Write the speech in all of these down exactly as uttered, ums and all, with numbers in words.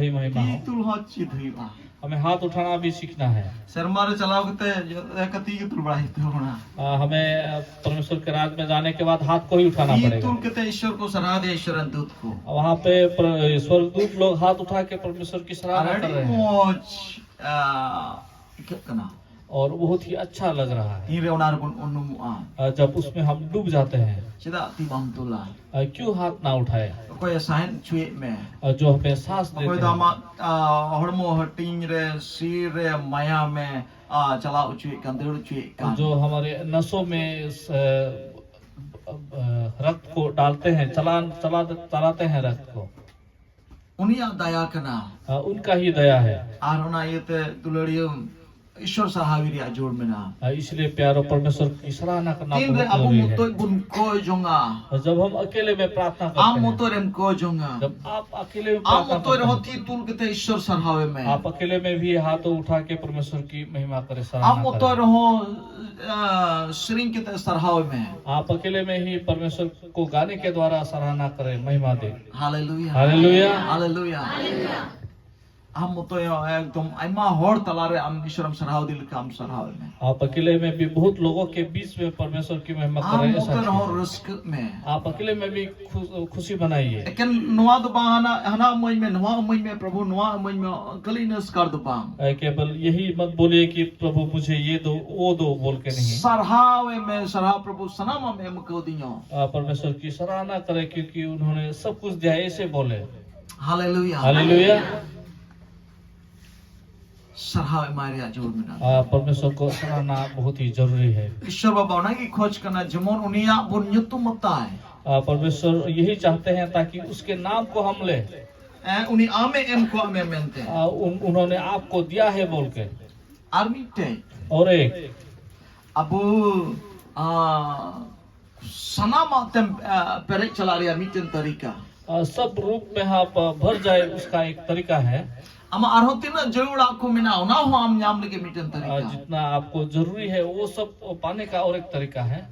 ᱵᱷᱟᱹᱜᱤ ᱢᱚᱦᱤᱢᱟ ᱦᱚᱸ᱾ ᱛᱤ ᱛᱩᱞ ᱦᱚᱸ ᱪᱮᱫ ᱦᱩᱭᱩᱜᱼᱟ᱾ ᱦᱟᱢᱮ ᱦᱟᱛ ᱩᱴᱷᱟᱱᱟ ᱵᱷᱤ ᱥᱤᱠᱷᱱᱟ ᱦᱟᱭ᱾ ᱥᱮᱨᱢᱟ ᱨᱮ ᱪᱟᱞᱟᱣ ᱠᱟᱛᱮ ᱡᱚᱛᱚ ᱠᱟᱹᱴᱤᱡ ᱜᱮ ᱛᱩᱞ ᱵᱟᱲᱟᱭ ᱦᱩᱭᱩᱜ ᱛᱟᱵᱚᱱᱟ᱾ ᱦᱟᱢᱮ, ᱟ, ᱯᱚᱨᱢᱮᱥᱚᱨ ᱠᱮ ᱨᱟᱡᱽ ᱢᱮ ᱡᱟᱱᱮ ᱠᱮ ᱵᱟᱫ ᱦᱟᱛ ᱠᱚ ᱦᱤ ᱩᱴᱷᱟᱱᱟ ᱯᱟᱲᱮᱜᱟ᱾ ᱛᱤ ᱛᱩᱞ ᱠᱟᱛᱮ ᱤᱥᱚᱨ ᱠᱚ ᱥᱟᱨᱦᱟᱣ ᱫᱮ ᱤᱥᱚᱨ ᱨᱮᱱ ᱫᱩᱛ ᱠᱚ᱾ ᱟ, ᱣᱟᱦᱟᱸ ᱯᱮ ᱯᱨᱚ-, ᱥᱚᱨᱜᱽᱫᱩᱛ ᱞᱳᱜ ᱦᱟᱛ ᱩᱴᱷᱟ ᱠᱮ ᱯᱚᱨᱢᱮᱥᱚᱨ ᱠᱤ ᱥᱟᱨᱦᱟᱱᱟ ᱠᱟᱨ ᱨᱟᱦᱮ ᱦᱟᱭ᱾ ᱟᱹᱰᱤ ᱢᱚᱡᱽ, ᱟ, ᱤᱠᱟᱹᱜ ᱠᱟᱱᱟ᱾ ᱚᱨ ᱵᱚᱦᱩᱛ ᱦᱤ ᱟᱪᱪᱷᱟ ᱞᱟᱜ ᱨᱟᱦᱟ ᱦᱟᱭ᱾ ᱛᱤᱱᱨᱮ ᱚᱱᱟ ᱨᱮᱵᱚᱱ ᱩᱱᱩᱢᱚᱜᱼᱟ᱾ ᱟ, ᱡᱟᱵ ᱩᱥᱢᱮ ᱦᱟᱢ ᱰᱩᱵ ᱡᱟᱛᱮ ᱦᱟᱭ᱾ ᱪᱮᱫᱟᱜ ᱛᱤ ᱵᱟᱢ ᱛᱩᱞᱟ? ᱟ, ᱠᱤᱭᱩ ᱦᱟᱛ ᱱᱟ ᱩᱴᱷᱟᱭᱮ? ᱚᱠᱚᱭᱮ ᱥᱟᱦᱮᱫ ᱦᱚᱪᱚᱭᱮᱫ ᱢᱮ? ᱟ, ᱡᱳ ᱦᱟᱢᱮ ᱥᱟᱥ ᱫᱮᱛᱮ ᱦᱟᱭ᱾ ᱚᱠᱚᱭ ᱫᱚ ᱟᱢᱟᱜ, ᱟ, ᱦᱚᱲᱢᱚ ᱦᱟᱹᱴᱤᱧ ᱨᱮ, ᱥᱤᱨ ᱨᱮ, ᱢᱟᱭᱟᱢᱮ, ᱟ, ᱪᱟᱞᱟᱣ ᱦᱚᱪᱚᱭᱮᱫ ᱠᱟᱱ, ᱫᱟᱹᱲ ᱦᱚᱪᱚᱭᱮᱫ ᱠᱟᱱ᱾ ᱡᱳ ᱦᱟᱢᱟᱨᱮ ᱱᱟᱥᱳ ᱢᱮ, ᱟ, ᱟ, ᱨᱟᱠᱛ ᱠᱳ ᱰᱟᱞᱛᱮ ᱦᱟᱭ, ᱪᱟᱞᱟᱱ, ᱪᱟᱞᱟᱛᱮ, ᱪᱟᱞᱟᱛᱮ ᱦᱟᱭ ᱨᱟᱠᱛ ᱠᱳ᱾ ᱩᱱᱤᱭᱟᱜ ᱫᱟᱭᱟ ᱠᱟᱱᱟ᱾ ᱟ, ᱩᱱᱠᱟ ᱦᱤ ᱫᱟᱭᱟ ᱦᱟᱭ᱾ ᱟᱨ ᱚᱱᱟ ᱤᱭᱟᱹᱛᱮ ᱫᱩᱞᱟᱹᱲᱤᱭᱟᱹ ᱤᱥᱚᱨ ᱥᱟᱨᱦᱟᱣᱤ ᱨᱮᱭᱟᱜ ᱡᱳᱨ ᱢᱮᱱᱟᱜᱼᱟ᱾ ᱟ, ᱤᱥᱞᱤᱭᱮ ᱯᱭᱟᱨᱚ ᱯᱚᱨᱢᱮᱥᱚᱨ ᱠᱤ ᱥᱟᱨᱦᱟᱱᱟ ᱠᱟᱨᱱᱟ ᱵᱚᱦᱩᱛ ᱡᱟᱨᱩᱨᱤ ᱦᱟᱭ᱾ ᱛᱤᱱᱨᱮ ᱟᱵᱚ ᱢᱚᱛᱚᱡ ᱵᱚᱱ ᱠᱚᱭ ᱡᱚᱝᱟ᱾ ᱟ, ᱡᱟᱵ ᱦᱟᱢ ᱟᱠᱮᱞᱮ ᱢᱮ ᱯᱨᱟᱨᱛᱷᱱᱟ ᱠᱟᱨᱛᱮ ᱦᱟᱭ᱾ ᱟᱢ ᱢᱚᱛᱚᱡ ᱨᱮᱢ ᱠᱚᱭ ᱡᱚᱝᱟ᱾ ᱡᱟᱵ ᱟᱯ ᱟᱠᱮᱞᱮ ᱢᱮ ᱯᱨᱟᱨᱛᱷᱱᱟ ᱠᱟᱨᱛᱮ ᱦᱟᱭ᱾ ᱟᱢ ᱢᱚᱛᱚᱡ ᱨᱮᱦᱚᱸ ᱛᱤ ᱛᱩᱞ ᱠᱟᱛᱮ ᱤᱥᱚᱨ ᱥᱟᱨᱦᱟᱣᱮ ᱢᱮ᱾ ᱟᱯ ᱟᱠᱮᱞᱮ ᱢᱮ ᱵᱷᱤ ᱦᱟᱛ ᱩᱴᱷᱟ ᱠᱮ ᱯᱚᱨᱢᱮᱥᱚᱨ ᱠᱤ ᱢᱚᱦᱤᱢᱟ ᱠᱟᱨᱮ ᱥᱟᱨᱦᱟᱱᱟ ᱠᱟᱨᱮ᱾ ᱟᱢ ᱢᱚᱛᱚᱡ ᱨᱮᱦᱚᱸ, ᱟ, ᱥᱮᱨᱮᱧ ᱠᱟᱛᱮ ᱥᱟᱨᱦᱟᱣᱮ ᱢᱮ᱾ ᱟᱯ ᱟᱠᱮᱞᱮ ᱢᱮ ᱦᱤ ᱯᱚᱨᱢᱮᱥᱚᱨ ᱠᱚ ᱜᱟᱱᱮ ᱠᱮ ᱫᱣᱟᱨᱟ ᱥᱟᱨᱦᱟᱱᱟ ᱠᱟᱨᱮ, ᱢᱚᱦᱤᱢᱟ ᱫᱮ᱾ ᱦᱟᱞᱮᱞᱩᱭᱟ᱾ ᱦᱟᱞᱮᱞᱩᱭᱟ᱾ ᱦᱟᱞᱮᱞᱩᱭᱟ᱾ ᱟᱢ ᱢᱚᱛᱚᱡ ᱮᱠᱫᱚᱢ ᱟᱭᱢᱟ ᱦᱚᱲ ᱛᱟᱞᱟᱨᱮ ᱟᱢ ᱤᱥᱚᱨᱮᱢ ᱥᱟᱨᱦᱟᱣ ᱤᱫᱤ ᱞᱮᱠᱟ ᱟᱢ ᱥᱟᱨᱦᱟᱣ ᱢᱮ᱾ ᱟᱯ ᱟᱠᱮᱞᱮ ᱢᱮ ᱵᱷᱤ ᱵᱚᱦᱩᱛ ᱞᱳᱜᱳ ᱠᱮ ᱵᱤᱪ ᱢᱮ ᱯᱚᱨᱢᱮᱥᱚᱨ ᱠᱤ ᱢᱚᱦᱤᱢᱟ ᱠᱟᱨᱮ᱾ ᱟᱢ ᱢᱚᱛᱚᱡ ᱨᱮᱦᱚᱸ ᱨᱟᱹᱥᱠᱟᱹᱜ ᱢᱮ᱾ ᱟᱯ ᱟᱠᱮᱞᱮ ᱢᱮ ᱵᱷᱤ ᱠᱷᱩ-, ᱠᱷᱩᱥᱤ ᱢᱟᱱᱟᱭᱤᱭᱮ᱾ ᱮᱠᱮᱱ ᱱᱚᱣᱟ ᱫᱚ ᱵᱟᱝ, ᱦᱟᱱᱟ, ᱦᱟᱱᱟ ᱤᱢᱟᱹᱧ ᱢᱮ, ᱱᱚᱣᱟ ᱤᱢᱟᱹᱧ ᱢᱮ, ᱯᱨᱚᱵᱷᱩ ᱱᱚᱣᱟ ᱤᱢᱟᱹᱧ ᱢᱮ, ᱠᱷᱟᱹᱞᱤ ᱤᱱᱟᱹ ᱥᱠᱟᱨ ᱫᱚ ᱵᱟᱝ᱾ ᱮ, ᱠᱮᱵᱚᱞ ᱭᱮᱦᱤ ᱢᱚᱛ ᱵᱳᱞᱤᱭᱮ ᱠᱤ ᱯᱨᱚᱵᱷᱩ ᱢᱩᱡᱷᱮ ᱭᱮ ᱫᱳ, ᱣᱳ ᱫᱳ ᱵᱳᱞ ᱠᱮ ᱱᱟᱦᱤ᱾ ᱥᱟᱨᱦᱟᱣᱮ ᱢᱮ, ᱥᱟᱨᱦᱟᱣ ᱯᱨᱚᱵᱷᱩ ᱥᱟᱱᱟᱢᱟᱜ ᱮᱢ ᱠᱟᱹᱣᱫᱤᱧᱟ᱾ ᱟ, ᱯᱚᱨᱢᱮᱥᱚᱨ ᱠᱤ ᱥᱟᱨᱦᱟᱱᱟ ᱠᱟᱨᱮ ᱠᱤᱭᱩᱸᱠᱤ ᱩᱱᱦᱳᱱᱮ ᱥᱟᱵ ᱠᱩᱪ ᱫᱤᱭᱟ ᱦᱟᱭ, ᱮᱥᱮ ᱵᱳᱞᱮ᱾ ᱦᱟᱞᱮᱞᱩᱭᱟ᱾ ᱦᱟᱞᱮᱞᱩᱭᱟ᱾ ᱥᱟᱨᱦᱟᱣ ᱮᱢᱟᱭ ᱨᱮᱭᱟᱜ ᱡᱳᱨ ᱢᱮᱱᱟᱜᱼᱟ᱾ ᱟ, ᱯᱚᱨᱢᱮᱥᱚᱨ ᱠᱚ ᱥᱟᱨᱦᱟᱱᱟ ᱵᱚᱦᱩᱛ ᱦᱤ ᱡᱟᱨᱩᱨᱤ ᱦᱟᱭ᱾ ᱤᱥᱚᱨ ᱵᱟᱵᱟ ᱚᱱᱟᱜᱮ ᱠᱷᱚᱡᱽ ᱠᱟᱱᱟ, ᱡᱮᱢᱚᱱ ᱩᱱᱤᱭᱟᱜ ᱵᱚᱱ ᱧᱩᱛᱩᱢ ᱛᱟᱭ᱾ ᱟ, ᱯᱚᱨᱢᱮᱥᱚᱨ ᱭᱮᱦᱤ ᱪᱟᱦᱛᱮ ᱦᱮᱸ ᱛᱟᱠᱤ ᱩᱥᱠᱮ ᱱᱟᱢ ᱠᱳ ᱦᱟᱢ ᱞᱮ᱾ ᱮ, ᱩᱱᱤ ᱟᱢᱮ ᱮᱢ ᱠᱚᱣᱟ ᱢᱮ ᱢᱮᱱᱛᱮ᱾ ᱟ, ᱩᱱ-, ᱩᱱᱦᱳᱱᱮ ᱟᱯᱠᱳ ᱫᱤᱭᱟ ᱦᱟᱭ ᱵᱳᱞ ᱠᱮ᱾ ᱟᱨ ᱢᱤᱫᱴᱮᱡ᱾ ᱚᱨ ᱮᱠ᱾ ᱟᱵᱚ, ᱟ, ᱥᱟᱱᱟᱢᱟᱜ ᱛᱮᱢ, ᱟ, ᱯᱮᱨᱮᱡ ᱪᱟᱞᱟᱜ ᱨᱮᱭᱟᱜ ᱢᱤᱫᱴᱮᱱ ᱛᱟᱹᱨᱤᱠᱟ᱾ ᱟ, ᱥᱟᱵ ᱨᱩᱯ ᱢᱮ ᱦᱟᱸ ᱯ-, ᱵᱷᱟᱨ ᱡᱟᱭᱮ ᱩᱥᱠᱟ ᱮᱠ ᱛᱟᱨᱤᱠᱟ ᱦᱟᱭ᱾ ᱟᱢᱟᱜ ᱟᱨᱦᱚᱸ ᱛᱤᱱᱟᱹᱜ ᱡᱟᱹᱨᱩᱲᱟᱜ ᱠᱚ ᱢᱮᱱᱟᱜᱼᱟ, ᱚᱱᱟ ᱦᱚᱸ ᱟᱢ ᱧᱟᱢ ᱞᱟᱹᱜᱤᱫ ᱢᱤᱫᱴᱮᱱ ᱟ, ᱛᱟᱹᱨᱤᱠᱟ᱾ ᱡᱤᱛᱱᱟ ᱟᱯᱠᱳ ᱡᱟᱨᱩᱨᱤ ᱦᱟᱭ, ᱣᱳ ᱥᱟᱵ ᱯᱟᱱᱮ ᱠᱟ ᱚᱨ ᱮᱠ ᱛᱟᱨᱤᱠᱟ ᱦᱟᱭ᱾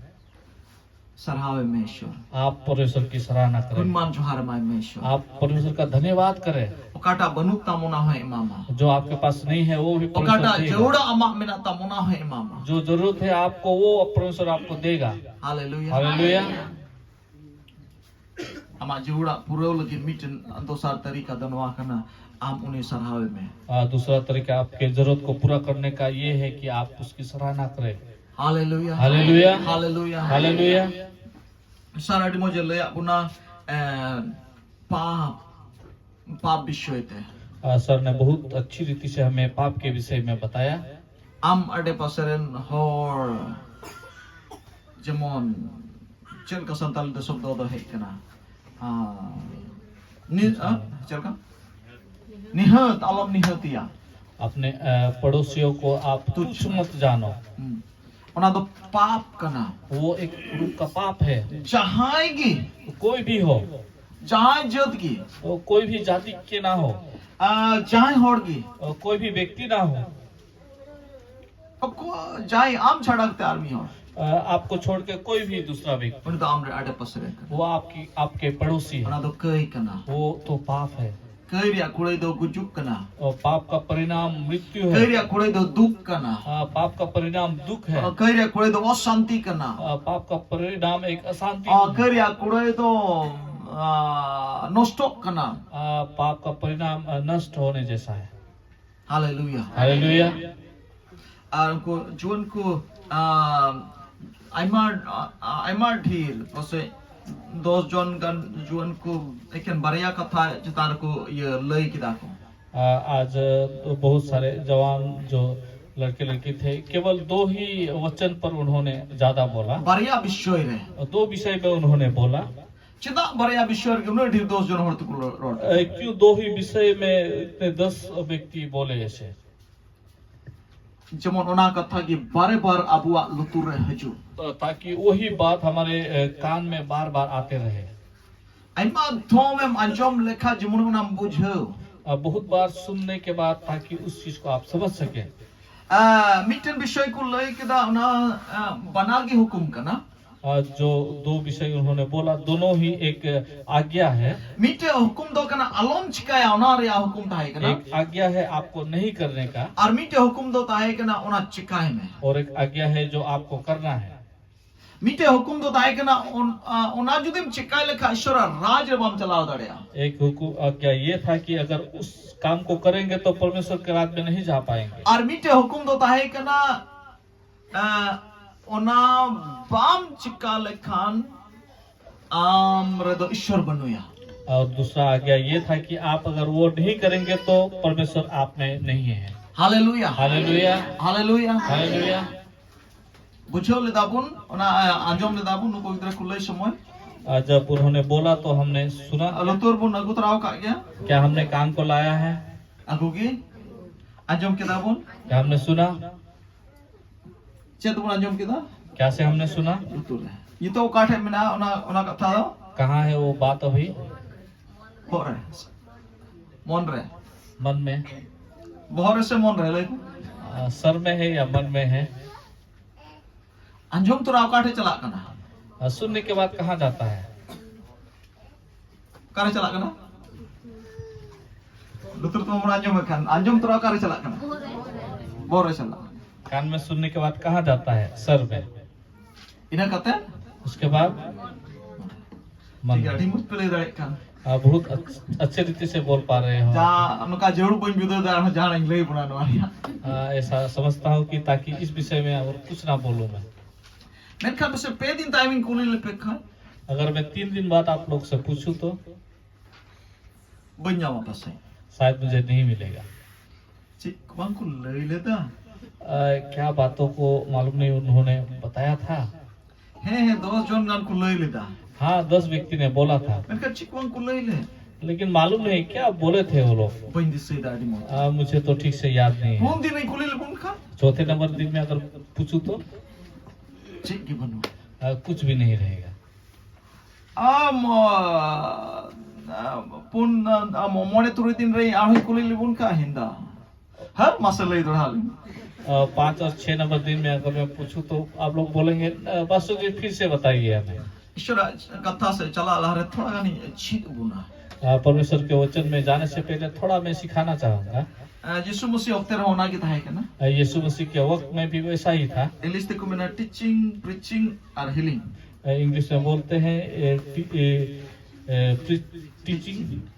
ᱥᱟᱨᱦᱟᱣ ᱮᱢ ᱢᱮ ᱤᱥᱚᱨ᱾ ᱟᱯ ᱯᱚᱨᱢᱮᱥᱚᱨ ᱠᱤ ᱥᱟᱨᱦᱟᱱᱟ ᱠᱟᱨᱮ᱾ ᱜᱩᱱᱢᱟᱱ ᱡᱚᱦᱟᱨ ᱮᱢᱟᱭ ᱢᱮ ᱤᱥᱚᱨ᱾ ᱟᱯ ᱯᱚᱨᱢᱮᱥᱚᱨ ᱠᱟ ᱫᱷᱟᱱᱭᱟᱵᱟᱫ ᱠᱟᱨᱮ᱾ ᱚᱠᱟᱴᱟᱜ ᱵᱟᱹᱱᱩᱜ ᱛᱟᱢ, ᱚᱱᱟ ᱦᱚᱸᱭ ᱮᱢᱟᱢᱟ᱾ जो आपके पास नहीं है, वो भी परमेश्वर ᱚᱠᱟᱴᱟᱜ देगा। ᱡᱟᱹᱨᱩᱲᱟ ᱟᱢᱟᱜ ᱢᱮᱱᱟᱜ ᱛᱟᱢ, ᱚᱱᱟ ᱦᱚᱸᱭ ᱮᱢᱟᱢᱟ᱾ जो जरूरत है आपको, वो परमेश्वर आपको देगा। ᱦᱟᱞᱮᱞᱩᱭᱟ᱾ हालेलुया। ᱟᱢᱟᱜ ᱡᱟᱹᱨᱩᱲᱟᱜ ᱯᱩᱨᱟᱹᱣ ᱞᱟᱹᱜᱤᱫ ᱢᱤᱫᱴᱮᱱ ᱫᱚᱥᱟᱨ ᱛᱟᱹᱨᱤᱠᱟ ᱫᱚ ᱱᱚᱣᱟ ᱠᱟᱱᱟ, ᱟᱢ ᱩᱱᱤ ᱥᱟᱨᱦᱟᱣ ᱮ ᱢᱮ᱾ आ, दूसरा तरीका आपके जरूरत को पूरा करने का ये है कि आप उसकी सराहना करें। ᱦᱟᱞᱮᱞᱩᱭᱟ᱾ ᱦᱟᱞᱮᱞᱩᱭᱟ᱾ ᱦᱟᱞᱮᱞᱩᱭᱟ᱾ ᱦᱟᱞᱮᱞᱩᱭᱟ। ᱥᱟᱨ ᱟᱹᱰᱤ ᱢᱚᱡᱽ ᱮ ᱞᱟᱹᱭᱟᱫ ᱵᱚᱱᱟ, ᱮ, ᱯᱟᱯ, ᱯᱟᱯ ᱵᱤᱥᱚᱭ ᱛᱮ᱾ आ, सर ने बहुत अच्छी रीति से हमें पाप के विषय में बताया। ᱟᱢ ᱟᱰᱮ ᱯᱟᱥᱮ ᱨᱮᱱ ᱦᱚᱲ, ᱡᱮᱢᱚᱱ ᱪᱮᱫ ᱞᱮᱠᱟ ᱥᱟᱱᱛᱟᱲᱤ ᱛᱮ ᱥᱚᱵᱫᱚ ᱫᱚ ᱦᱮᱡ ᱠᱟᱱᱟ, ᱟ, ᱱᱤ-, ᱟ, ᱪᱮᱫ ᱞᱮᱠᱟ? ᱱᱤᱦᱟᱹᱛ ᱟᱞᱚᱢ ᱱᱤᱦᱟᱹᱛᱤᱭᱟ᱾ अपने अ, पड़ोसियों को आप तुच्छ मत जानो। ᱦᱩᱸ᱾ ᱚᱱᱟ ᱫᱚ ᱯᱟᱯ ᱠᱟᱱᱟ᱾ वो एक रूप का पाप है। ᱡᱟᱦᱟᱸᱭ ᱜᱮ, कोई भी हो, ᱡᱟᱦᱟᱸᱭ ᱡᱟᱹᱛ ᱜᱮ, वो कोई भी जाति के ना हो, ᱟ, ᱡᱟᱦᱟᱸᱭ ᱦᱚᱲ ᱜᱮ, कोई भी व्यक्ति ना हो, ᱚᱠᱚ-, ᱡᱟᱦᱟᱸᱭ ᱟᱢ ᱪᱷᱟᱲᱟ ᱠᱟᱛᱮ ᱟᱨ ᱢᱤᱫ ᱦᱚᱲ, अ, आपको छोड़ के कोई भी दूसरा व्यक्ति, ᱩᱱᱤ ᱫᱚ ᱟᱢ ᱨᱮ ᱟᱰᱮ ᱯᱟᱥᱮ ᱨᱮ ᱠᱟᱱᱟ᱾ वो आपकी आपके पड़ोसी ᱚᱱᱟ है। ᱫᱚ ᱠᱟᱹᱭ ᱠᱟᱱᱟ᱾ वो तो पाप है। ᱠᱟᱹᱭ ᱨᱮᱭᱟᱜ ᱠᱩᱲᱟᱹᱭ ᱫᱚ ᱜᱩᱡᱩᱜ ᱠᱟᱱᱟ᱾ और पाप का परिणाम मृत्यु ᱠᱟᱹᱭ है। ᱨᱮᱭᱟᱜ ᱠᱩᱲᱟᱹᱭ ᱫᱚ ᱫᱩᱠ ᱠᱟᱱᱟ᱾ अ, पाप का परिणाम दुख है। ᱠᱟᱹᱭ ᱨᱮᱭᱟᱜ ᱠᱩᱲᱟᱹᱭ ᱫᱚ ᱚᱥᱟᱱᱛᱤ ᱠᱟᱱᱟ᱾ अ, पाप का परिणाम एक अशांति ᱟ, है। ᱠᱟᱹᱭ ᱨᱮᱭᱟᱜ ᱠᱩᱲᱟᱹᱭ ᱫᱚ, ᱟ, ᱱᱚᱥᱴᱚᱜ ᱠᱟᱱᱟ᱾ अ, पाप का परिणाम अ, नष्ट होने जैसा है। ᱦᱟᱞᱮᱞᱩᱭᱟ᱾ हालेलुया। ᱟᱨ ᱩᱱᱠᱩ ᱡᱩᱣᱟᱹᱱ ᱠᱚ, ᱟ, ᱟᱭᱢᱟ, ᱟ, ᱟᱭᱢᱟ ᱰᱷᱮᱨ ᱯᱟᱥᱮᱡ ᱫᱚᱥ ᱡᱚᱱ ᱜᱟᱱ ᱡᱩᱣᱟᱹᱱ ᱠᱚ ᱮᱠᱮᱱ ᱵᱟᱨᱭᱟ ᱠᱟᱛᱷᱟ ᱪᱮᱛᱟᱱ ᱨᱮᱠᱚ ᱤᱭᱟᱹ ᱞᱟᱹᱭ ᱠᱮᱫᱟ ᱠᱚ᱾ अ, आज अ, बहुत सारे जवान जो लड़के लड़की थे, केवल दो ही वचन पर उन्होंने ज्यादा बोला। ᱵᱟᱨᱭᱟ ᱵᱤᱥᱚᱭ ᱨᱮ᱾ और दो विषय में उन्होंने बोला। ᱪᱮᱫᱟᱜ ᱵᱟᱨᱭᱟ ᱵᱤᱥᱚᱭ ᱨᱮᱜᱮ ᱩᱱᱟᱹᱜ ᱰᱷᱮᱨ ᱫᱚᱥ ᱡᱚᱱ ᱦᱚᱲ ᱛᱮᱠᱚ ᱨᱚᱲ अ, क्यों दो ही विषय में इतने दस व्यक्ति बोले ऐसे? ᱡᱮᱢᱚᱱ ᱚᱱᱟ ᱠᱟᱛᱷᱟ ᱜᱮ ᱵᱟᱨᱮ ᱵᱟᱨ ᱟᱵᱚᱣᱟᱜ ᱞᱩᱛᱩᱨ ᱨᱮ ᱦᱤᱡᱩᱜ᱾ अ, ताकि वही बात हमारे अ, कान में बार बार आते रहे। ᱟᱭᱢᱟ ᱫᱷᱚᱢ ᱮᱢ ᱟᱸᱡᱚᱢ ᱞᱮᱠᱷᱟᱱ ᱡᱮᱢᱚᱱ ᱚᱱᱟᱢ ᱵᱩᱡᱷᱟᱹᱣ᱾ अ, बहुत बार सुनने के बाद ताकि उस चीज को आप समझ सकें। ᱟ, ᱢᱤᱫᱴᱮᱱ ᱵᱤᱥᱚᱭ ᱠᱚ ᱞᱟᱹᱭ ᱠᱮᱫᱟ, ᱚᱱᱟ, ᱟ, ᱵᱟᱱᱟᱨ ᱜᱮ ᱦᱩᱠᱩᱢ ᱠᱟᱱᱟ᱾ और जो दो विषय उन्होंने बोला, दोनों ही एक आज्ञा है। ᱢᱤᱫᱴᱮᱡ ᱦᱩᱠᱩᱢ ᱫᱚ ᱠᱟᱱᱟ ᱟᱞᱚᱢ ᱪᱤᱠᱟᱭᱟ, ᱚᱱᱟ ᱨᱮᱭᱟᱜ ᱦᱩᱠᱩᱢ ᱛᱟᱦᱮᱸ ᱠᱟᱱᱟ᱾ एक आज्ञा है आपको नहीं करने का, ᱟᱨ ᱢᱤᱫᱴᱮᱡ ᱦᱩᱠᱩᱢ ᱫᱚ ᱛᱟᱦᱮᱸ ᱠᱟᱱᱟ ᱚᱱᱟ ᱪᱤᱠᱟᱭ ᱢᱮ᱾ और एक आज्ञा है जो आपको करना है। ᱢᱤᱫᱴᱮᱡ ᱦᱩᱠᱩᱢ ᱫᱚ ᱛᱟᱦᱮᱸ ᱠᱟᱱᱟ ᱚᱱ- ᱟ, ᱚᱱᱟ ᱡᱩᱫᱤᱢ ᱪᱤᱠᱟᱭ ᱞᱮᱠᱷᱟᱡ ᱤᱥᱚᱨᱟᱜ ᱨᱟᱡᱽ ᱨᱮ ᱵᱟᱢ ᱪᱟᱞᱟᱣ ᱫᱟᱲᱮᱭᱟᱜᱼᱟ᱾ एक हुकु आज्ञा ये था कि अगर उस काम को करेंगे तो परमेश्वर के राज्य में नहीं जा पाएंगे। ᱟᱨ ᱢᱤᱫᱴᱮᱡ ᱦᱩᱠᱩᱢ ᱫᱚ ᱛᱟᱦᱮᱸ ᱠᱟᱱᱟ ᱟ, ᱚᱱᱟ ᱵᱟᱢ ᱪᱤᱠᱟ ᱞᱮᱠᱷᱟᱱ ᱟᱢ ᱨᱮᱫᱚ ᱤᱥᱚᱨ ᱵᱟᱹᱱᱩᱭᱟ᱾ और दूसरा आज्ञा ये था कि आप अगर वो नहीं करेंगे तो परमेश्वर आप में नहीं है। ᱦᱟᱞᱮᱞᱩᱭᱟ᱾ हालेलुया। ᱦᱟᱞᱮᱞᱩᱭᱟ᱾ हालेलुया। ᱵᱩᱡᱷᱟᱹᱣ ᱞᱮᱫᱟ ᱵᱚᱱ, ᱚᱱᱟ ᱟ, ᱟᱸᱡᱚᱢ ᱞᱮᱫᱟ ᱵᱚᱱ ᱱᱩᱠᱩ ᱜᱤᱫᱽᱨᱟᱹ ᱠᱚ ᱞᱟᱹᱭ ᱥᱚᱢᱚᱭ᱾ आज जब उन्होंने बोला तो हमने सुना। ᱞᱩᱛᱩᱨ ᱵᱚᱱ ᱟᱹᱜᱩ ᱛᱚᱨᱟ ᱟᱠᱟᱫ ᱜᱮᱭᱟ᱾ क्या हमने कान को लाया है? ᱟᱹᱜᱩ ᱜᱮ᱾ ᱟᱸᱡᱚᱢ ᱠᱮᱫᱟ ᱵᱚᱱ᱾ क्या हमने सुना? ᱪᱮᱫ ᱵᱚᱱ ᱟᱸᱡᱚᱢ ᱠᱮᱫᱟ? क्या से हमने सुना? ᱞᱩᱛᱩᱨ ᱨᱮ᱾ ᱱᱤᱛᱚᱜ ᱚᱠᱟ ᱴᱷᱮᱡ ᱢᱮᱱᱟᱜᱼᱟ ᱚᱱᱟ ᱚᱱᱟ ᱠᱟᱛᱷᱟ ᱫᱚ? कहाँ है वो बात अभी? ᱵᱚᱦᱚᱜ ᱨᱮ᱾ ᱢᱚᱱ ᱨᱮ᱾ मन में। ᱵᱚᱦᱚᱜ ᱨᱮ ᱥᱮ ᱢᱚᱱ ᱨᱮ? ᱞᱟᱹᱭ ᱢᱮ᱾ आ, सर में है या मन में है? ᱟᱸᱡᱚᱢ ᱛᱚᱨᱟ ᱚᱠᱟ ᱴᱷᱮᱡ ᱪᱟᱞᱟᱜ ᱠᱟᱱᱟ? आ, सुनने के बाद कहाँ जाता है? ᱚᱠᱟᱨᱮ ᱪᱟᱞᱟᱜ ᱠᱟᱱᱟ? ᱞᱩᱛᱩᱨ ᱛᱮᱢᱟ ᱵᱚᱱ ᱟᱸᱡᱚᱢᱮᱫ ᱠᱷᱟᱱ, ᱟᱸᱡᱚᱢ ᱛᱚᱨᱟ ᱚᱠᱟᱨᱮ ᱪᱟᱞᱟᱜ ᱠᱟᱱᱟ? ᱵᱚᱦᱚᱜ ᱨᱮ ᱪᱟᱞᱟᱜ᱾ कान में सुनने के बाद कहाँ जाता है? सर में। ᱤᱱᱟᱹ ᱠᱟᱛᱮ उसके बाद मन ᱴᱷᱤᱠ ᱜᱮᱭᱟ, ᱟᱹᱰᱤ में। ᱢᱚᱡᱽ ᱯᱮ ᱞᱟᱹᱭ ᱫᱟᱲᱮᱭᱟᱜ ᱠᱟᱱ᱾ आप बहुत अच्छ- अच्छे रीति से बोल पा रहे हो। ᱡᱟ ᱱᱚᱝᱠᱟ ᱡᱟᱹᱨᱩᱲ ᱵᱟᱹᱧ ᱵᱩᱡᱷᱟᱹᱣ ᱫᱟ, ᱟᱨᱦᱚᱸ ᱡᱟᱦᱟᱱᱟᱜ ᱤᱧ ᱞᱟᱹᱭ ᱵᱚᱱᱟ ᱱᱚᱣᱟ ᱨᱮᱭᱟᱜ᱾ आ, ऐसा समझता हूँ कि ताकि इस विषय में और कुछ ना बोलूँ मैं। ᱢᱮᱱᱠᱷᱟᱱ ᱯᱟᱥᱮ ᱯᱮ ᱫᱤᱱ ᱛᱟᱭᱚᱢ ᱤᱧ ᱠᱩᱞᱤ ᱞᱮᱯᱮ ᱠᱷᱟᱱ अगर मैं तीन दिन बाद आप लोग से पूछूं तो ᱵᱟᱹᱧ ᱧᱟᱢᱟ ᱯᱟᱥᱮ᱾ शायद मुझे नहीं मिलेगा। ᱪᱮᱫ ᱵᱟᱝ ᱠᱚ ᱞᱟᱹᱭ ᱞᱮᱫᱟ? आ, क्या बातों को मालूम नहीं उन्होंने बताया था? ᱦᱮᱸ ᱦᱮᱸ, ᱫᱚᱥ ᱡᱚᱱ ᱜᱟᱱ ᱠᱚ ᱞᱟᱹᱭ ᱞᱮᱫᱟ᱾ हाँ, दस व्यक्ति ने बोला था, ᱢᱮᱱᱠᱷᱟᱱ ᱪᱮᱫ ᱵᱟᱝ ᱠᱚ ᱞᱟᱹᱭ ᱞᱮᱫ? लेकिᱱ मालूम नहीं क्या बोले थे वो लोग। ᱵᱟᱹᱧ ᱫᱤᱥᱟᱹᱭᱮᱫᱟ ᱟᱹᱰᱤ ᱢᱚᱡᱽ᱾ आ, मुझे तो ठीक से याद नहीं है। ᱯᱩᱱ ᱫᱤᱱ ᱤᱧ ᱠᱩᱞᱤ ᱞᱮᱵᱚᱱ ᱠᱷᱟᱱ चौथे नंबर दिन में अगर पूछूं तो ᱪᱮᱫ ᱜᱮ ᱵᱟᱹᱱᱩᱜᱼᱟ᱾ आ, कुछ भी नहीं रहेगा। ᱟᱢ ᱟ, ᱯᱩᱱ ᱟ, ᱢᱚᱬᱮ ᱛᱩᱨᱩᱭ ᱫᱤᱱ ᱨᱮ ᱟᱨᱦᱚᱸᱧ ᱠᱩᱞᱤ ᱞᱮᱵᱚᱱ ᱠᱷᱟᱱ ᱦᱮᱸᱫᱟ᱾ ᱦᱟᱨ ᱢᱟᱥᱮ ᱞᱟᱹᱭ ᱫᱚᱲᱦᱟ ᱞᱤᱧ᱾ पाँच और छह नंबर दिन में अगर मैं पूछूं तो आप लोग बोलेंगे, "अ, पास्टर जी, फिर से बताइए हमें।" ईश्वर ᱠᱟᱛᱷᱟ ᱥᱮ ᱪᱟᱞᱟᱜ ᱞᱟᱦᱟᱨᱮ ᱛᱷᱚᱲᱟ ᱜᱟᱱᱤᱧ ᱪᱮᱫ ᱵᱚᱱᱟ᱾ अ, परमेश्वर के वचन में जाने से पहले थोड़ा मैं सिखाना चाहूंगा। ᱡᱤᱥᱩ ᱢᱟᱹᱥᱤ ᱚᱠᱛᱮ ᱨᱮᱦᱚᱸ ᱚᱱᱟ ᱜᱮ ᱛᱟᱦᱮᱸ ᱠᱟᱱᱟ। यीशु मसीह के वक्त में भी वैसा ही था। ᱤᱝᱞᱤᱥ ᱛᱮᱠᱚ ᱢᱮᱱᱟ teaching, preaching ᱟᱨ healing। इंग्लिश में बोलते हैं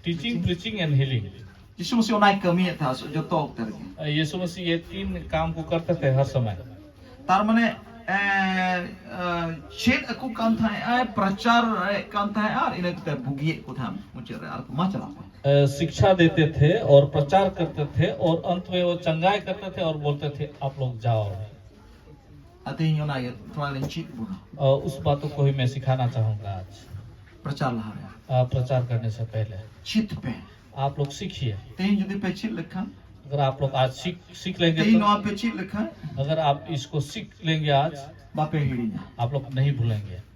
टीचिंग प्रीचिंग एंड हीलिंग। ᱡᱤᱥᱩ ᱢᱟᱹᱥᱤ ᱚᱱᱟᱭ ᱠᱟᱹᱢᱤᱭᱮᱫ ᱛᱟᱦᱮᱸᱫ ᱡᱚᱛᱚ ᱚᱠᱛᱮ ᱨᱮᱜᱮ। यीशु मसीह ये तीन काम को करते थे हर समय। ᱛᱟᱨ ᱢᱟᱱᱮ ᱪᱮᱫ ᱟᱠᱚ ᱠᱟᱱ ᱛᱟᱦᱮᱸᱫ ᱟᱭ, ᱯᱨᱚᱪᱟᱨ ᱮᱫ ᱠᱟᱱ ᱛᱟᱦᱮᱸᱫ ᱟᱨ ᱤᱱᱟᱹ ᱠᱟᱛᱮ ᱵᱩᱜᱤᱭᱮᱫ ᱠᱚ ᱛᱟᱦᱮᱸᱫ ᱢᱩᱪᱟᱹᱫ ᱨᱮ, ᱟᱨ ᱠᱚ ᱢᱟ ᱪᱟᱞᱟᱜ ᱛᱟᱦᱮᱸᱫ᱾ शिक्षा देते थे और प्रचार करते थे और अंत में वो चंगाई करते थे और बोलते थे, "आप लोग जाओ।" ᱟᱨ ᱛᱮᱦᱮᱧ ᱚᱱᱟ ᱜᱮ ᱛᱷᱚᱲᱟ ᱞᱤᱧ ᱪᱮᱫ ᱵᱚᱱᱟ। और उस बातों को ही मैं सिखाना चाहूंगा आज। ᱯᱨᱚᱪᱟᱨ ᱞᱟᱦᱟᱨᱮ ᱟᱨ ᱯᱨᱚᱪᱟᱨ करने से पहले ᱪᱮᱫ ᱯᱮ। आप लोग सीखिए। ᱛᱮᱦᱮᱧ ᱡᱩᱫᱤ ᱯᱮ ᱪᱮᱫ ᱞᱮᱠᱷᱟᱱ, अगर आप लोग आज सीख सीख लेंगे ᱛᱮᱦᱮᱧ तो, ᱱᱚᱣᱟ ᱯᱮ ᱪᱮᱫ ᱞᱮᱠᱷᱟᱱ, अगर आप इसको सीख लेंगे आज, ᱵᱟᱯᱮ ᱦᱤᱲᱤᱧᱟ। आप लोग नहीं भूलेंगे।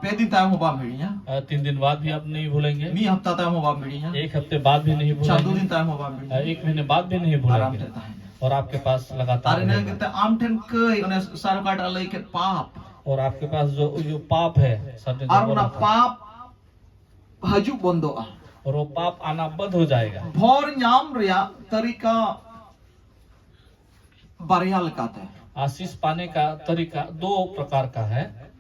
ᱯᱮ ᱫᱤᱱ ᱛᱟᱭᱚᱢ ᱦᱚᱸ ᱵᱟᱢ ᱦᱤᱲᱤᱧᱟ। तीन दिन बाद भी आप नहीं भूलेंगे। ᱢᱤᱫ ᱦᱟᱯᱛᱟ ᱛᱟᱭᱚᱢ ᱦᱚᱸ ᱵᱟᱢ ᱦᱤᱲᱤᱧᱟ। एक हफ्ते बाद भी नहीं भूलेंगे। ᱪᱟᱸᱫᱚ ᱫᱤᱱ ᱛᱟᱭᱚᱢ ᱦᱚᱸ ᱵᱟᱢ ᱦᱤᱲᱤᱧᱟ। एक महीने बाद भी नहीं भूलेंगे। ᱟᱨ ᱟᱢ ᱴᱷᱮᱱ ᱛᱟᱦᱮᱱᱟ। और आपके पास लगातार ᱟᱨ ᱤᱱᱟᱹ ᱠᱟᱛᱮ ᱟᱢ ᱴᱷᱮᱱ ᱠᱟᱹᱭ, ᱚᱱᱮ ᱥᱟᱨ ᱚᱠᱟᱴᱟᱜ ᱞᱟᱹᱭ ᱠᱮᱫ ᱯᱟᱯ, और आपके पास जो जो पाप है, ᱟᱨ ᱚᱱᱟ ᱯᱟᱯ ᱦᱤᱡᱩᱜ ᱵᱚᱱᱫᱚᱜᱼᱟ। और वो पाप आना बंद हो जाएगा। ᱵᱷᱚᱨ ᱧᱟᱢ ᱨᱮᱭᱟᱜ ᱛᱟᱹᱨᱤᱠᱟ ᱵᱟᱨᱭᱟ ᱞᱮᱠᱟᱛᱮ। आशीष पाने का तरीका दो प्रकार का है।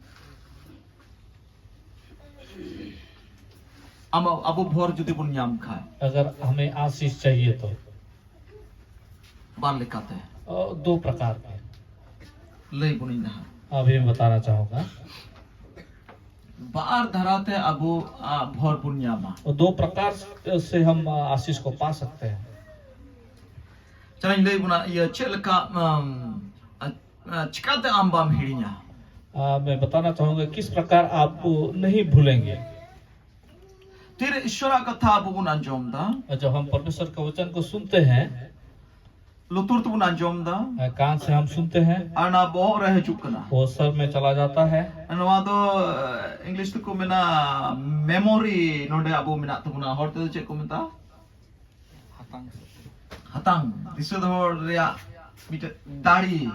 ᱟᱢ, ᱟᱵᱚ ᱵᱷᱚᱨ ᱡᱩᱫᱤ ᱵᱚᱱ ᱧᱟᱢ ᱠᱷᱟᱱ, अगर हमें आशीष चाहिए तो ᱵᱟᱨ ᱞᱮᱠᱟᱛᱮ। दो प्रकार के। ᱞᱟᱹᱭ ᱵᱚᱱᱤᱧ ᱱᱟᱦᱟᱜ। अभी मैं बताना चाहूंगा। ᱵᱟᱨ ᱫᱷᱟᱨᱟᱛᱮ ᱟᱵᱚ ᱵᱷᱚᱨ ᱵᱚᱱ ᱧᱟᱢᱟ। और दो प्रकार से हम आशीष को पा सकते हैं। ᱪᱟᱞᱟᱧ ᱞᱟᱹᱭ ᱵᱚᱱᱟ ᱤᱭᱟᱹ ᱪᱮᱫ ᱞᱮᱠᱟ ᱪᱤᱠᱟᱛᱮ ᱟᱢ ᱵᱟᱢ ᱦᱤᱲᱤᱧᱟ। मैं बताना चाहूंगा किस प्रकार आप नहीं भूलेंगे। ᱛᱤᱨᱮ ᱤᱥᱚᱨᱟᱜ ᱠᱟᱛᱷᱟ ᱟᱵᱚ ᱵᱚᱱ ᱟᱸᱡᱚᱢ ᱮᱫᱟ, जब हम परमेश्वर का वचन को सुनते हैं, ᱞᱩᱛᱩᱨ ᱛᱮᱵᱚᱱ ᱟᱸᱡᱚᱢ ᱮᱫᱟ, कान से हम सुनते हैं, ᱟᱨ ᱚᱱᱟ ᱵᱚᱦᱚᱜ ᱨᱮ ᱦᱤᱡᱩᱜ ᱠᱟᱱᱟ। वो सर में चला जाता है। ᱱᱚᱣᱟ ᱫᱚ ᱤᱝᱞᱤᱥ ᱛᱮᱠᱚ ᱢᱮᱱᱟ ᱢᱮᱢᱳᱨᱤ, ᱱᱚᱰᱮ ᱟᱵᱚ ᱢᱮᱱᱟᱜ ᱛᱟᱵᱚᱱᱟ, ᱦᱚᱲ ᱛᱮᱫᱚ ᱪᱮᱫ ᱠᱚ ᱢᱮᱛᱟᱜᱼᱟ? ᱦᱟᱛᱟᱝ ᱥᱮᱫ᱾ ᱦᱟᱛᱟᱝ ᱫᱤᱥᱟᱹ ᱫᱚᱦᱚ ᱨᱮᱭᱟᱜ ᱢᱤᱫᱴᱮᱱ ᱫᱟᱲᱮ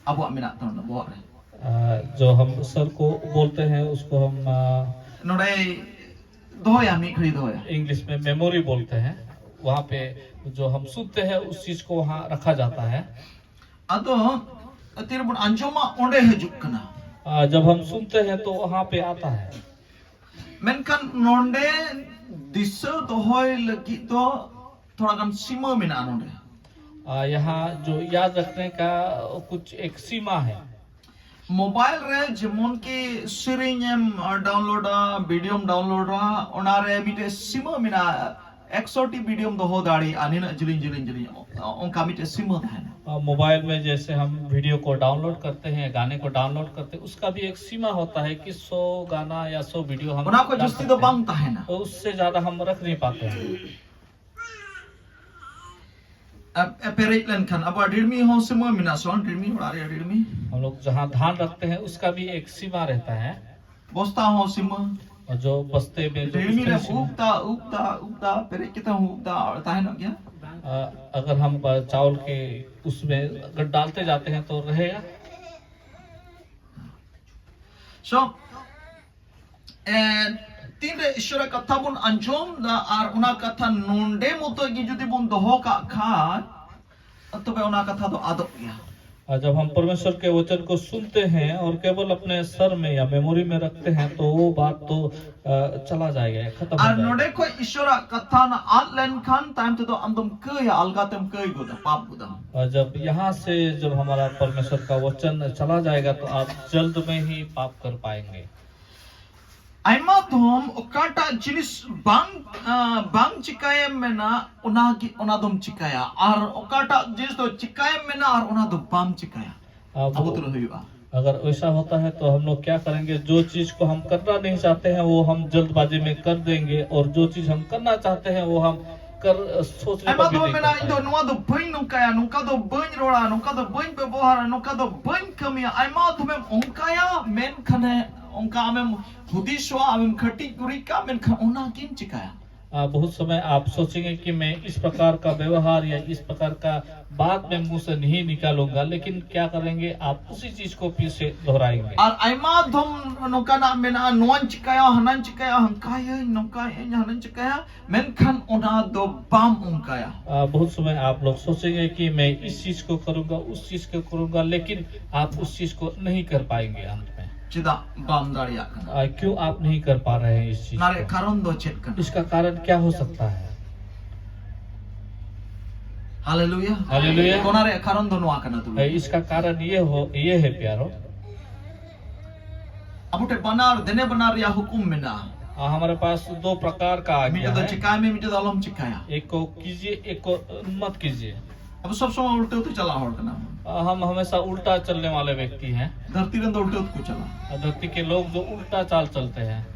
ᱟᱵᱚᱣᱟᱜ ᱢᱮᱱᱟᱜ ᱛᱟᱵᱚᱱᱟ ᱵᱚᱦᱚᱜ ᱨᱮ᱾ आ, जो हम सर को बोलते हैं, उसको हम आ, ᱱᱚᱰᱮ ᱫᱚᱦᱚᱭᱟ, ᱢᱤᱫ ᱜᱷᱟᱹᱲᱤ ᱫᱚᱦᱚᱭᱟ᱾ इंग्लिश में मेमोरी बोलते हैं। वहाँ पे जो हम सुनते हैं, उस चीज को वहाँ रखा जाता है। ᱟᱫᱚ ᱛᱤᱨᱮᱵᱚᱱ ᱟᱸᱡᱚᱢᱟ, ᱚᱸᱰᱮ ᱦᱤᱡᱩᱜ ᱠᱟᱱᱟ᱾ आ, जब हम सुनते हैं तो वहाँ पे आता है। ᱢᱮᱱᱠᱷᱟᱱ ᱱᱚᱰᱮ ᱫᱤᱥᱟᱹ ᱫᱚᱦᱚᱭ ᱞᱟᱹᱜᱤᱫ ᱫᱚ ᱛᱷᱚᱲᱟ ᱜᱟᱱ ᱥᱤᱢᱟᱹ ᱢᱮᱱᱟᱜᱼᱟ ᱱᱚᱰᱮ᱾ आ, यहाँ जो याद रखने का कुछ एक सीमा है। ᱢᱳᱵᱟᱭᱤᱞ ᱨᱮ ᱡᱮᱢᱚᱱ ᱠᱤ ᱥᱮᱨᱮᱧ ᱮᱢ ᱰᱟᱣᱩᱱᱞᱳᱰᱟ, ᱵᱷᱤᱰᱤᱭᱳᱢ ᱰᱟᱣᱩᱱᱞᱳᱰᱟ, ᱚᱱᱟᱨᱮ ᱢᱤᱫᱴᱮᱡ ᱥᱤᱢᱟᱹ ᱢᱮᱱᱟᱜᱼᱟ᱾ ᱮᱠᱥᱚ ᱴᱤ ᱵᱷᱤᱰᱤᱭᱳᱢ ᱫᱚᱦᱚ ᱫᱟᱲᱮᱭᱟᱜᱼᱟ, ᱱᱤᱱᱟᱹᱜ ᱡᱤᱞᱤᱧ ᱡᱤᱞᱤᱧ ᱡᱤᱞᱤᱧ, ᱚᱱᱠᱟ ᱢᱤᱫᱴᱮᱡ ᱥᱤᱢᱟᱹ ᱛᱟᱦᱮᱱᱟ᱾ आ, मोबाइल में जैसे हम वीडियो को डाउनलोड करते हैं, गाने को डाउनलोड करते हैं, उसका भी एक सीमा होता है कि सौ गाना या सौ वीडियो हम ᱚᱱᱟ ᱠᱷᱚᱱ डाल ᱡᱟᱹᱥᱛᱤ सकते ᱫᱚ हैं। ᱵᱟᱝ ᱛᱟᱦᱮᱱᱟ᱾ तो उससे ज्यादा हम रख नहीं पाते हैं। ᱮ, ᱮ, ᱯᱮᱨᱮᱡ ᱞᱮᱱᱠᱷᱟᱱ ᱟᱵᱚᱣᱟᱜ ᱰᱤᱲᱢᱤ ᱦᱚᱸ ᱥᱤᱢᱟᱹ ᱢᱮᱱᱟᱜᱼᱟ ᱥᱮ ᱵᱟᱝ? ᱰᱤᱲᱢᱤ, ᱚᱲᱟᱜ ᱨᱮᱭᱟᱜ ᱰᱤᱲᱢᱤ᱾ हम लोग जहाँ धान रखते हैं, उसका भी एक सीमा रहता है। ᱵᱚᱥᱛᱟ ᱦᱚᱸ ᱥᱤᱢᱟᱹ᱾ और जो बस्ते में जो ᱰᱤᱲᱢᱤ ᱨᱮ उसका सीमा, ᱩᱵ ᱫᱟ, ᱩᱵ ᱫᱟ, ᱩᱵ ᱫᱟ, ᱯᱮᱨᱮᱡ ᱠᱟᱛᱮ ᱦᱚᱸ ᱩᱵ ᱫᱟ, ᱛᱟᱦᱮᱱᱚᱜ ᱜᱮᱭᱟ᱾ अ, अगर हम अ, चावल के उसमें अगर डालते जाते हैं तो रहेगा। So, ᱮ, ᱛᱤᱱᱨᱮ ᱤᱥᱚᱨᱟᱜ ᱠᱟᱛᱷᱟ ᱵᱚᱱ ᱟᱸᱡᱚᱢ ᱫᱟ ᱟᱨ ᱚᱱᱟ ᱠᱟᱛᱷᱟ ᱱᱚᱰᱮ ᱢᱚᱛᱚ ᱜᱮ ᱡᱩᱫᱤ ᱵᱚᱱ ᱫᱚᱦᱚ ᱠᱟᱜ ᱠᱷᱟᱱ, ᱛᱚᱵᱮ ᱚᱱᱟ ᱠᱟᱛᱷᱟ ᱫᱚ ᱟᱫᱚᱜ ᱜᱮᱭᱟ᱾ और जब हम परमेश्वर के वचन को सुनते हैं और केवल अपने सर में या मेमोरी में रखते हैं, तो वो बात तो अ, चला जाएगा, खत्म हो ᱟᱨ जाएगा। ᱱᱚᱰᱮ ᱠᱷᱚᱱ ᱤᱥᱚᱨᱟᱜ ᱠᱟᱛᱷᱟ ᱱᱟ ᱟᱫ ᱞᱮᱱᱠᱷᱟᱱ, ᱛᱟᱭᱚᱢ ᱛᱮᱫᱚ ᱟᱢᱫᱚᱢ ᱠᱟᱹᱭᱟ, ᱟᱞᱜᱟ ᱛᱮᱢ ᱠᱟᱹᱭ ᱜᱚᱫᱟ, ᱯᱟᱯ ᱜᱚᱫᱟᱢ᱾ और जब यहाँ से जब हमारा परमेश्वर का वचन चला जाएगा, तो आप जल्द में ही पाप कर पाएंगे। ᱟᱭᱢᱟ ᱫᱷᱚᱢ ᱚᱠᱟᱴᱟᱜ ᱡᱤᱱᱤᱥ ᱵᱟᱝ, ᱟ, ᱵᱟᱝ ᱪᱤᱠᱟᱭᱮᱢ ᱢᱮᱱᱟ, ᱚᱱᱟ ᱜᱮ, ᱚᱱᱟ ᱫᱚᱢ ᱪᱤᱠᱟᱭᱟ, ᱟᱨ ᱚᱠᱟᱴᱟᱜ ᱡᱤᱱᱤᱥ ᱫᱚ ᱪᱤᱠᱟᱭᱮᱢ ᱢᱮᱱᱟ ᱟᱨ ᱚᱱᱟ ᱫᱚ ᱵᱟᱢ ᱪᱤᱠᱟᱭᱟ᱾ अब ᱟᱵᱚ ᱛᱩᱞᱩᱡ ᱦᱩᱭᱩᱜᱼᱟ᱾ अगर वैसा होता है तो हम लोग क्या करेंगे? जो चीज को हम करना नहीं चाहते हैं, वो हम जल्दबाजी में कर देंगे, और जो चीज हम करना चाहते हैं, वो हम कर सोचने ᱟᱭᱢᱟ पर भी ᱫᱷᱚᱢ नहीं ᱢᱮᱱᱟ, कर ᱤᱧ ᱫᱚ पाएंगे। ᱱᱚᱣᱟ ᱫᱚ ᱵᱟᱹᱧ ᱱᱚᱝᱠᱟᱭᱟ, ᱱᱚᱝᱠᱟ ᱫᱚ ᱵᱟᱹᱧ ᱨᱚᱲᱟ, ᱱᱚᱝᱠᱟ ᱫᱚ ᱵᱟᱹᱧ ᱵᱮᱵᱚᱦᱟᱨᱟ, ᱱᱚᱝᱠᱟ ᱫᱚ ᱵᱟᱹᱧ ᱠᱟᱹᱢᱤᱭᱟ᱾ ᱟᱭᱢᱟ ᱫᱷᱚᱢᱮᱢ ᱚᱱᱠᱟᱭᱟ, ᱢᱮᱱᱠᱷᱟᱱᱮ ᱚᱱᱠᱟ ᱟᱢᱮᱢ ᱦᱩᱫᱤᱥᱚᱜᱼᱟ, ᱟᱢᱮᱢ ᱠᱟᱹᱴᱤᱡ ᱜᱩᱨᱤᱡ ᱠᱟᱜᱼᱟ, ᱢᱮᱱᱠᱷᱟᱱ ᱚᱱᱟ ᱜᱮᱢ ᱪᱤᱠᱟᱭᱟ᱾ आ, बहुत समय आप सोचेंगे कि मैं इस प्रकार का व्यवहार या इस प्रकार का बात मैं मुंह से नहीं निकालूंगा, लेकिन क्या करेंगे, आप उसी चीज को फिर से दोहराएंगे। ᱟᱨ ᱟᱭᱢᱟ ᱫᱷᱚᱢ ᱱᱚᱝᱠᱟᱱᱟᱜ ᱢᱮᱱᱟᱜᱼᱟ, ᱱᱚᱣᱟᱧ ᱪᱤᱠᱟᱹᱭᱟ, ᱦᱟᱱᱟᱧ ᱪᱤᱠᱟᱹᱭᱟ, ᱦᱟᱱᱠᱟᱭᱟᱹᱧ, ᱱᱚᱝᱠᱟᱭᱟᱹᱧ, ᱦᱟᱱᱟᱧ ᱪᱤᱠᱟᱹᱭᱟ, ᱢᱮᱱᱠᱷᱟᱱ ᱚᱱᱟ ᱫᱚ ᱵᱟᱢ ᱚᱱᱠᱟᱭᱟ᱾ आ, बहुत समय आप लोग सोचेंगे कि मैं इस चीज को करूंगा, उस चीज को करूंगा, लेकिन आप उस चीज को नहीं कर पाएंगे अंत में। ᱪᱮᱫᱟᱜ ᱵᱟᱢ ᱫᱟᱲᱮᱭᱟᱜ ᱠᱟᱱᱟ? आ, क्यों आप नहीं कर पा रहे हैं इस चीज ᱚᱱᱟ ᱨᱮᱭᱟᱜ को? ᱠᱟᱨᱚᱱ ᱫᱚ ᱪᱮᱫ ᱠᱟᱱᱟ? इसका कारण क्या हो सकता है? ᱦᱟᱞᱮᱞᱩᱭᱟ᱾ ᱦᱟᱞᱮᱞᱩᱭᱟ᱾ ᱚᱱᱟ ᱨᱮᱭᱟᱜ ᱠᱟᱨᱚᱱ ᱫᱚ ᱱᱚᱣᱟ ᱠᱟᱱᱟ, ᱛᱚᱵᱮ᱾ इसका कारण ये हो, ये है, प्यारो। ᱟᱵᱚ ᱴᱷᱮᱱ ᱵᱟᱱᱟᱨ, ᱫᱮᱱᱮ ᱵᱟᱱᱟᱨ ᱨᱮᱭᱟᱜ ᱦᱩᱠᱩᱢ ᱢᱮᱱᱟᱜᱼᱟ᱾ आ, हमारे पास दो प्रकार का आज्ञा ᱢᱤᱫᱴᱮᱡ ᱫᱚ है। ᱪᱤᱠᱟᱭ ᱢᱮ, ᱢᱤᱫᱴᱮᱡ ᱫᱚ ᱟᱞᱚᱢ ᱪᱤᱠᱟᱭᱟ᱾ एक को कीजिए, एक को मत कीजिए। ᱟᱵᱚ ᱥᱚᱵ ᱥᱚᱢᱚᱭ ᱩᱞᱴᱟᱹ ᱛᱮ ᱪᱟᱞᱟᱣ ᱦᱚᱲ ᱠᱟᱱᱟ ᱵᱚᱱ᱾ आ, हम हमेशा उल्टा चलने वाले व्यक्ति हैं। ᱫᱷᱟᱹᱨᱛᱤ ᱨᱮᱱ ᱫᱚ ᱩᱞᱴᱟᱹ ᱛᱮᱠᱚ ᱪᱟᱞᱟᱜᱼᱟ᱾ आ, धरती के लोग जो उल्टा चाल चलते हैं।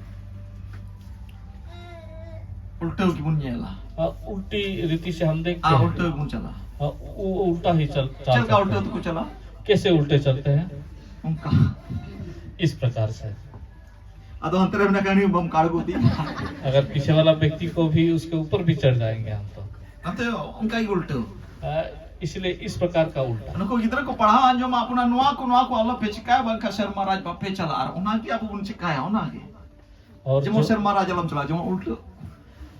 ᱩᱞᱴᱟᱹ ᱜᱮᱵᱚᱱ ᱧᱮᱞᱟ᱾ आ, उल्टी रीति से हम देखते ᱟᱨ हैं। ᱩᱞᱴᱟᱹ ᱜᱮᱵᱚᱱ ᱪᱟᱞᱟᱜᱼᱟ᱾ आ, वो उल्टा ही चल, ᱪᱮᱫ चाल ᱞᱮᱠᱟ करते ᱩᱞᱴᱟᱹ हैं। ᱛᱮᱠᱚ ᱪᱟᱞᱟᱜᱼᱟ? कैसे उल्टे चलते हैं? ᱚᱱᱠᱟ᱾ इस प्रकार से। ᱟᱫᱚ ᱦᱟᱱᱛᱮ ᱨᱮ ᱢᱮᱱᱟᱜ ᱠᱟᱹᱱᱟᱹᱧ ᱵᱟᱢ ᱠᱟᱲ ᱜᱚᱫ ᱤᱧᱟ᱾ अगर पीछे वाला व्यक्ति को भी उसके ऊपर भी चढ़ जाएंगे हम तो। ᱦᱟᱱᱛᱮ ᱚᱱᱠᱟ ᱜᱮ ᱩᱞᱴᱟᱹ᱾ आ, इसलिए इस प्रकार का उल्टा। ᱱᱩᱠᱩ ᱜᱤᱫᱽᱨᱟᱹ ᱠᱚ ᱯᱟᱲᱦᱟᱣ ᱟᱸᱡᱚᱢᱟ, ᱟᱯᱱᱟᱨ ᱱᱚᱣᱟ ᱠᱚ, ᱱᱚᱣᱟ ᱠᱚ ᱟᱞᱚᱯᱮ ᱪᱤᱠᱟᱹᱭᱟ, ᱵᱟᱝᱠᱷᱟᱱ ᱥᱮᱨᱢᱟ ᱨᱟᱡᱽ ᱵᱟᱯᱮ ᱪᱟᱞᱟᱜᱼᱟ᱾ ᱟᱨ ᱚᱱᱟᱜᱮ ᱟᱵᱚ ᱵᱚᱱ ᱪᱤᱠᱟᱹᱭᱟ, ᱚᱱᱟᱜᱮ᱾ और ᱡᱮᱢᱚᱱ जो, ᱥᱮᱨᱢᱟ ᱨᱟᱡᱽ ᱟᱞᱚᱢ ᱪᱟᱞᱟᱜᱼᱟ, ᱡᱮᱢᱚᱱ ᱩᱞᱴᱟᱹ᱾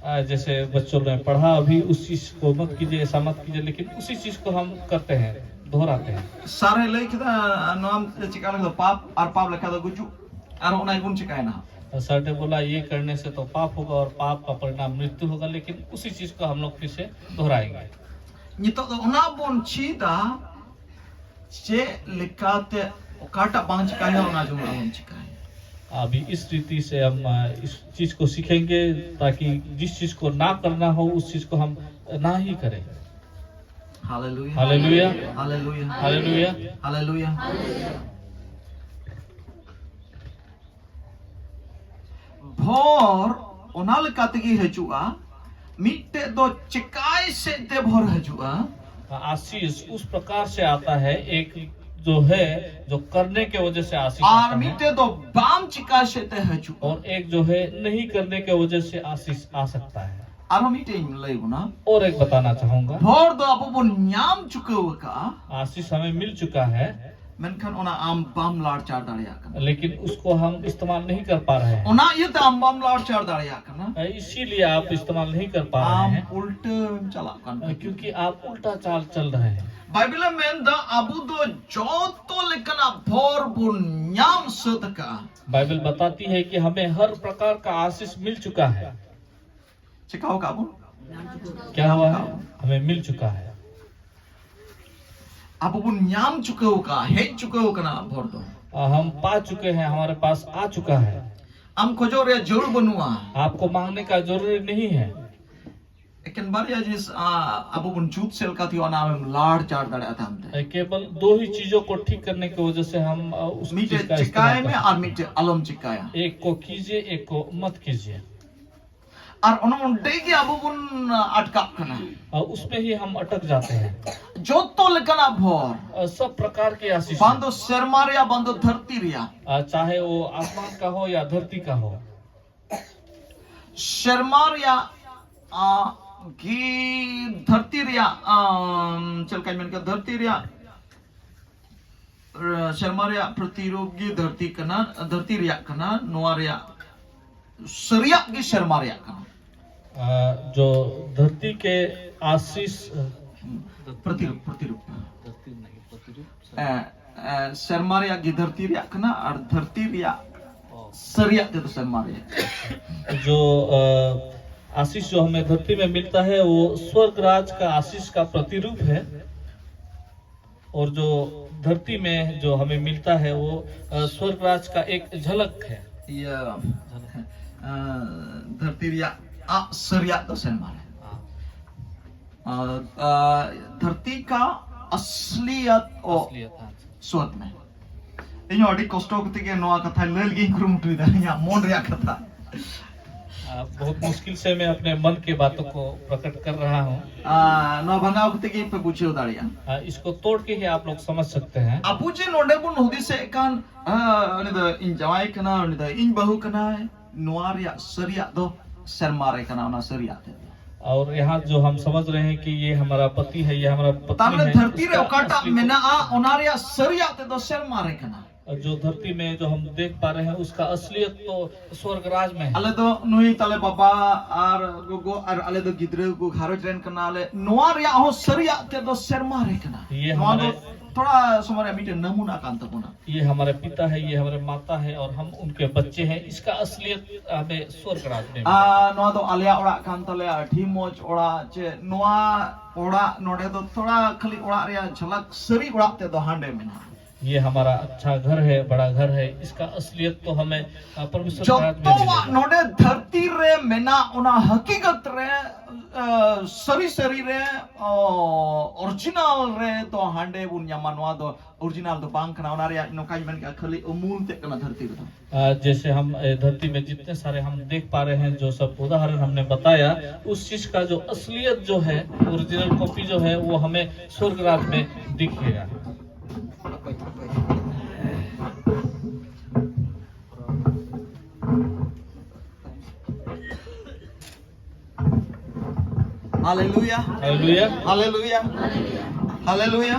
आ, जैसे बच्चों ने पढ़ा अभी, उस चीज को मत कीजिए, ऐसा मत कीजिए, लेकिन उसी चीज को हम करते हैं, दोहराते हैं। ᱥᱟᱨᱮ ᱞᱟᱹᱭ ᱠᱮᱫᱟ, ᱱᱚᱣᱟ ᱪᱤᱠᱟ ᱞᱮᱠᱷᱟᱱ ᱫᱚ ᱯᱟᱯ, ᱟᱨ ᱯᱟᱯ ᱞᱮᱠᱷᱟᱱ ᱫᱚ ᱜᱩᱡᱩᱜ᱾ ᱟᱨ ᱚᱱᱟ ᱜᱮᱵᱚᱱ ᱪᱤᱠᱟᱭᱟ ᱱᱟᱦᱟᱜ᱾ सर ने बोला, ये करने से तो पाप होगा और पाप का परिणाम मृत्यु होगा, लेकिन उसी चीज को हम लोग फिर से दोहराएंगे। ᱱᱤᱛᱚᱜ ᱫᱚ ᱚᱱᱟ ᱵᱚᱱ ᱪᱮᱫᱟ, ᱪᱮᱫ ᱞᱮᱠᱟᱛᱮ ᱚᱠᱟᱴᱟᱜ ᱵᱟᱝ ᱪᱤᱠᱟᱭᱟ, ᱚᱱᱟ ᱡᱮᱢᱚᱱ ᱟᱞᱚᱢ ᱪᱤᱠᱟᱭᱟ᱾ अभी इस रीति से हम, अ, इस चीज को सीखेंगे, ताकि जिस चीज को ना करना हो, उस चीज को हम ना ही करें। ᱦᱟᱞᱮᱞᱩᱭᱟ᱾ ᱦᱟᱞᱮᱞᱩᱭᱟ᱾ ᱦᱟᱞᱮᱞᱩᱭᱟ᱾ ᱦᱟᱞᱮᱞᱩᱭᱟ᱾ ᱦᱟᱞᱮᱞᱩᱭᱟ᱾ ᱵᱷᱚᱨ ᱚᱱᱟ ᱞᱮᱠᱟ ᱛᱮᱜᱮ ᱦᱤᱡᱩᱜᱼᱟ, ᱢᱤᱫᱴᱮᱡ ᱫᱚ ᱪᱮᱠᱟᱭ ᱥᱮᱫ ᱛᱮ ᱵᱷᱚᱨ ᱦᱤᱡᱩᱜᱼᱟ᱾ आशीष उस प्रकार से आता है, एक जो है, जो करने के वजह से आशीष ᱟᱨ आता है, ᱢᱤᱫᱴᱮᱡ ᱫᱚ ᱵᱟᱢ ᱪᱤᱠᱟ ᱥᱮᱫ ᱛᱮ ᱦᱤᱡᱩᱜᱼᱟ᱾ और एक जो है, नहीं करने के वजह से आशीष आ सकता है। ᱟᱨᱦᱚᱸ ᱢᱤᱫᱴᱮᱡ ᱤᱧ ᱞᱟᱹᱭ ᱵᱚᱱᱟ᱾ और एक बताना चाहूंगा, ᱵᱷᱚᱨ ᱫᱚ ᱟᱵᱚ ᱵᱚᱱ ᱧᱟᱢ ᱪᱩᱠᱟᱹᱣ ᱟᱠᱟᱫᱼᱟ, आशीष हमें मिल चुका है, ᱢᱮᱱᱠᱷᱟᱱ ᱚᱱᱟ ᱟᱢ ᱵᱟᱢ ᱞᱟᱲᱪᱟᱲ ᱫᱟᱲᱮᱭᱟᱜ ᱠᱟᱱᱟ᱾ लेकिन उसको हम इस्तेमाल नहीं कर पा रहे हैं। ᱚᱱᱟ ᱤᱭᱟᱹᱛᱮ ᱟᱢ ᱵᱟᱢ ᱞᱟᱲᱪᱟᱲ ᱫᱟᱲᱮᱭᱟᱜ ᱠᱟᱱᱟ᱾ इसीलिए आप इस्तेमाल नहीं कर पा रहे ᱟᱢ हैं, ᱩᱞᱴᱟᱹᱢ ᱪᱟᱞᱟᱜ ᱠᱟᱱ ᱠᱷᱟᱹᱛᱤᱨ᱾ क्योंकि आप उल्टा चाल चल रहे हैं। ᱵᱟᱭᱵᱮᱞᱮ ᱢᱮᱱᱫᱟ ᱟᱵᱚ ᱫᱚ ᱡᱚᱛᱚ ᱞᱮᱠᱟᱱᱟᱜ ᱵᱷᱚᱨ ᱵᱚᱱ ᱧᱟᱢ ᱥᱟᱹᱛ ᱟᱠᱟᱫᱼᱟ᱾ बाइबल बताती है कि हमें हर प्रकार का आशीष मिल चुका है। ᱪᱮᱠᱟᱣ ᱠᱟᱜ ᱵᱚᱱ? क्या हुआ है? हमें मिल चुका है। ᱟᱵᱚ ᱵᱚᱱ ᱧᱟᱢ ᱪᱩᱠᱟᱹᱣ ᱟᱠᱟᱫᱼᱟ, ᱦᱮᱡ ᱪᱩᱠᱟᱹᱣ ᱟᱠᱟᱱᱟ ᱵᱷᱚᱨ ᱫᱚ᱾ आ, हम पा चुके हैं, हमारे पास आ चुका है। ᱟᱢ ᱠᱷᱚᱡᱚᱜ ᱨᱮᱭᱟᱜ ᱡᱟᱹᱨᱩᱲ ᱵᱟᱹᱱᱩᱜᱼᱟ᱾ आपको मांगने का जरूरी नहीं है। ᱮᱠᱮᱱ ᱵᱟᱨᱭᱟ ᱡᱤᱱᱤᱥ ᱟ, ᱟᱵᱚ ᱵᱚᱱ ᱡᱩᱛ ᱥᱮᱫ ᱞᱮᱠᱟ ᱛᱮ ᱚᱱᱟ ᱟᱢᱮᱢ ᱞᱟᱲ ᱪᱟᱲ ᱫᱟᱲᱮᱭᱟᱜᱼᱟ ᱛᱟᱭᱚᱢ ᱛᱮ᱾ केवल दो ही चीजों को ठीक करने की वजह से हम आ, उस चीज ᱢᱤᱫᱴᱮᱡ का ᱪᱤᱠᱟᱭ इस्तेमाल ᱢᱮ कर ᱟᱨ ᱢᱤᱫᱴᱮᱡ ᱟᱞᱚᱢ ᱪᱤᱠᱟᱭᱟ᱾ सकते हैं। एक को कीजिए, एक को मत कीजिए। ᱟᱨ ᱚᱱᱟ ᱚᱸᱰᱮ ᱜᱮ ᱟᱵᱚ ᱵᱚᱱ ᱟᱴᱠᱟᱜ ᱠᱟᱱᱟ᱾ आ, उसमें ही हम अटक जाते हैं। ᱡᱚᱛᱚ ᱞᱮᱠᱟᱱᱟᱜ ᱵᱷᱚᱨ, आ, सब प्रकार के आशीष, ᱵᱟᱝ ᱫᱚ ᱥᱮᱨᱢᱟ ᱨᱮᱭᱟᱜ ᱵᱟᱝ ᱫᱚ ᱫᱷᱟᱹᱨᱛᱤ ᱨᱮᱭᱟᱜ, आ, चाहे वो आसमान का हो या धरती का हो। ᱥᱮᱨᱢᱟ ᱨᱮᱭᱟᱜ ᱟ, ᱜᱤ ᱫᱷᱟᱹᱨᱛᱤ ᱨᱮᱭᱟᱜ ᱟᱢ, ᱪᱮᱫ ᱞᱮᱠᱟᱧ ᱢᱮᱱ ᱠᱮᱫᱟ, ᱫᱷᱟᱹᱨᱛᱤ ᱨᱮᱭᱟᱜ ᱥᱮᱨᱢᱟ ᱨᱮᱭᱟᱜ ᱯᱨᱚᱛᱤᱨᱩᱯ ᱜᱮ ᱫᱷᱟᱹᱨᱛᱤ ᱠᱟᱱᱟ, ᱫᱷᱟᱹᱨᱛᱤ ᱨᱮᱭᱟᱜ ᱠᱟᱱᱟ, ᱱᱚᱣᱟ ᱨᱮᱭᱟᱜ ᱥᱟᱹᱨᱤᱭᱟᱜ ᱜᱮ ᱥᱮᱨᱢᱟ ᱨᱮᱭᱟᱜ ᱠᱟᱱᱟ᱾ आ, जो धरती के आशीष, ᱯᱨᱚᱛᱤᱨᱩᱯ, ᱯᱨᱚᱛᱤᱨᱩᱯ᱾ धरती नहीं, प्रतिरूप। ᱮ, ᱮ, ᱥᱮᱨᱢᱟ ᱨᱮᱭᱟᱜ ᱜᱮ ᱫᱷᱟᱹᱨᱛᱤ ᱨᱮᱭᱟᱜ ᱠᱟᱱᱟ ᱟᱨ ᱫᱷᱟᱹᱨᱛᱤ ᱨᱮᱭᱟᱜ ᱥᱟᱹᱨᱤᱭᱟᱜ ᱛᱮᱫᱚ ᱥᱮᱨᱢᱟ ᱨᱮᱭᱟᱜ᱾ जो आ, आशीष जो हमें धरती में मिलता है, वो स्वर्ग राज का आशीष का प्रतिरूप है। और जो धरती में जो हमें मिलता है, वो आ, स्वर्ग राज का एक झलक है। ᱤᱭᱟᱹ ᱟ, ᱫᱷᱟᱹᱨᱛᱤ ᱨᱮᱭᱟᱜ ᱟᱜ ᱥᱟᱹᱨᱤᱭᱟᱜ ᱫᱚ ᱥᱮᱨᱢᱟ ᱨᱮ᱾ ᱟ, ᱟ, ᱫᱷᱟᱹᱨᱛᱤ ᱠᱟ ᱟᱥᱞᱤᱭᱟᱛ ᱚ असलियत, हाँ। ᱥᱚᱛ ᱢᱮ᱾ ᱤᱧ ᱦᱚᱸ ᱟᱹᱰᱤ ᱠᱚᱥᱴᱚ ᱠᱟᱛᱮ ᱜᱮ ᱱᱚᱣᱟ ᱠᱟᱛᱷᱟ ᱞᱟᱹᱭ ᱞᱟᱹᱜᱤᱫ ᱤᱧ ᱠᱩᱨᱩᱢᱩᱴᱩᱭᱮᱫᱟ, ᱤᱧᱟᱹᱜ ᱢᱚᱱ ᱨᱮᱭᱟᱜ ᱠᱟᱛᱷᱟ᱾ आ, बहुत मुश्किल से मैं अपने मन की बातों को प्रकट कर रहा हूँ। ᱟᱨ ᱱᱚᱣᱟ ᱵᱷᱟᱸᱜᱟᱣ ᱠᱟᱛᱮ ᱜᱮ ᱯᱮ ᱵᱩᱡᱷᱟᱹᱣ ᱫᱟᱲᱮᱭᱟᱜᱼᱟ᱾ आ, इसको तोड़ के ही आप लोग समझ सकते हैं। ᱟᱵᱚ ᱡᱮ ᱱᱚᱰᱮ ᱵᱚᱱ ᱦᱩᱫᱤᱥᱮᱫ ᱠᱟᱱ, ᱟᱨ ᱩᱱᱤ ᱫᱚ ᱤᱧ ᱡᱟᱶᱟᱭ ᱠᱟᱱᱟ, ᱩᱱᱤ ᱫᱚ ᱤᱧ ᱵᱟᱹᱦᱩ ᱠᱟᱱᱟᱭ, ᱱᱚᱣᱟ ᱨᱮᱭᱟᱜ ᱥᱟᱹᱨᱤᱭᱟᱜ ᱫᱚ ᱥᱮᱨᱢᱟ ᱨᱮ ᱠᱟᱱᱟ, ᱚᱱᱟ ᱥᱟᱹᱨᱤᱭᱟᱜ ᱛᱮ᱾ और यहाँ जो हम समझ रहे हैं कि ये हमारा पति है, ये हमारा पत्नी ᱛᱟᱨᱢᱟᱱᱮ है, ᱫᱷᱟᱹᱨᱛᱤ ᱨᱮ ᱚᱠᱟᱴᱟᱜ ᱢᱮᱱᱟᱜᱼᱟ, ᱚᱱᱟ ᱨᱮᱭᱟᱜ ᱥᱟᱹᱨᱤᱭᱟᱜ ᱛᱮᱫᱚ ᱥᱮᱨᱢᱟ ᱨᱮ ᱠᱟᱱᱟ᱾ और जो धरती में जो हम देख पा रहे हैं, उसका असलियत तो स्वर्ग राज में है। ᱟᱞᱮ ᱫᱚ ᱱᱩᱭ ᱛᱟᱞᱮ ᱵᱟᱵᱟ ᱟᱨ ᱜᱚᱜᱚ ᱟᱨ ᱟᱞᱮ ᱫᱚ ᱜᱤᱫᱽᱨᱟᱹ ᱠᱚ ᱜᱷᱟᱨᱚᱸᱡᱽ ᱨᱮᱱ ᱠᱟᱱᱟᱞᱮ᱾ ᱱᱚᱣᱟ ᱨᱮᱭᱟᱜ ᱦᱚᱸ ᱥᱟᱹᱨᱤᱭᱟᱜ ᱛᱮᱫᱚ ᱥᱮᱨᱢᱟ ᱨᱮ ᱠᱟᱱᱟ᱾ ᱤᱭᱟᱹ ᱱᱚᱣᱟ ᱫᱚ ᱦᱟᱢᱟᱨᱮ ᱛᱷᱚᱲᱟ ᱥᱚᱢᱚᱭ ᱨᱮᱭᱟᱜ ᱢᱤᱫᱴᱮᱱ ᱱᱟᱢᱩᱱᱟ ᱠᱟᱱ ᱛᱟᱵᱚᱱᱟ᱾ ये हमारे पिता है, ये हमारे माता है और हम उनके बच्चे हैं। इसका असलियत हमें स्वर्ग राज में मिलेगा। ᱟᱨ ᱱᱚᱣᱟ ᱫᱚ ᱟᱞᱮᱭᱟᱜ ᱚᱲᱟᱜ ᱠᱟᱱ ᱛᱟᱞᱮᱭᱟ, ᱟᱹᱰᱤ ᱢᱚᱡᱽ ᱚᱲᱟᱜ᱾ ᱪᱮ ᱱᱚᱣᱟ ᱚᱲᱟᱜ ᱱᱚᱰᱮ ᱫᱚ ᱛᱷᱚᱲᱟ ᱠᱷᱟᱹᱞᱤ ᱚᱲᱟᱜ ᱨᱮᱭᱟᱜ ᱡᱷᱟᱞᱟᱠ, ᱥᱟᱹᱨᱤ ᱚᱲᱟᱜ ᱛᱮᱫᱚ ᱦᱟᱸᱰᱮ ᱢᱮᱱᱟᱜᱼᱟ᱾ ये हमारा अच्छा घर है, बड़ा घर है, इसका असलियत तो हमें, अ, परमेश्वर के राज्य में ᱡᱚᱛᱚᱣᱟᱜ मिलेगा। ᱱᱚᱰᱮ ᱫᱷᱟᱹᱨᱛᱤ ᱨᱮ ᱢᱮᱱᱟᱜ ᱚᱱᱟ ᱦᱟᱹᱠᱤᱜᱚᱛ ᱨᱮ, ᱟᱹ, ᱥᱟᱹᱨᱤ ᱥᱟᱹᱨᱤ ᱨᱮ, ᱚ, ᱚᱨᱤᱡᱤᱱᱟᱞ ᱨᱮ ᱫᱚ ᱦᱟᱸᱰᱮ ᱵᱚᱱ ᱧᱟᱢᱟ᱾ ᱱᱚᱣᱟ ᱫᱚ ᱚᱨᱤᱡᱤᱱᱟᱞ ᱫᱚ ᱵᱟᱝ ᱠᱟᱱᱟ᱾ ᱚᱱᱟ ᱨᱮᱭᱟᱜ ᱱᱚᱝᱠᱟᱧ ᱢᱮᱱ ᱠᱮᱫᱟ, ᱠᱷᱟᱹᱞᱤ ᱩᱢᱩᱞ ᱛᱮᱫ ᱠᱟᱱᱟ ᱫᱷᱟᱹᱨᱛᱤ ᱨᱮᱫᱚ᱾ अ, जैसे हम, अ, धरती में जितने सारे हम देख पा रहे हैं, जो सब उदाहरण हमने बताया, उस चीज का जो असलियत जो है, ओरिजिनल कॉपी जो है, वो हमें स्वर्ग राज में दिखेगा। ᱦᱟᱞᱮᱞᱩᱭᱟ᱾ ᱦᱟᱞᱮᱞᱩᱭᱟ᱾ ᱦᱟᱞᱮᱞᱩᱭᱟ᱾ ᱦᱟᱞᱮᱞᱩᱭᱟ᱾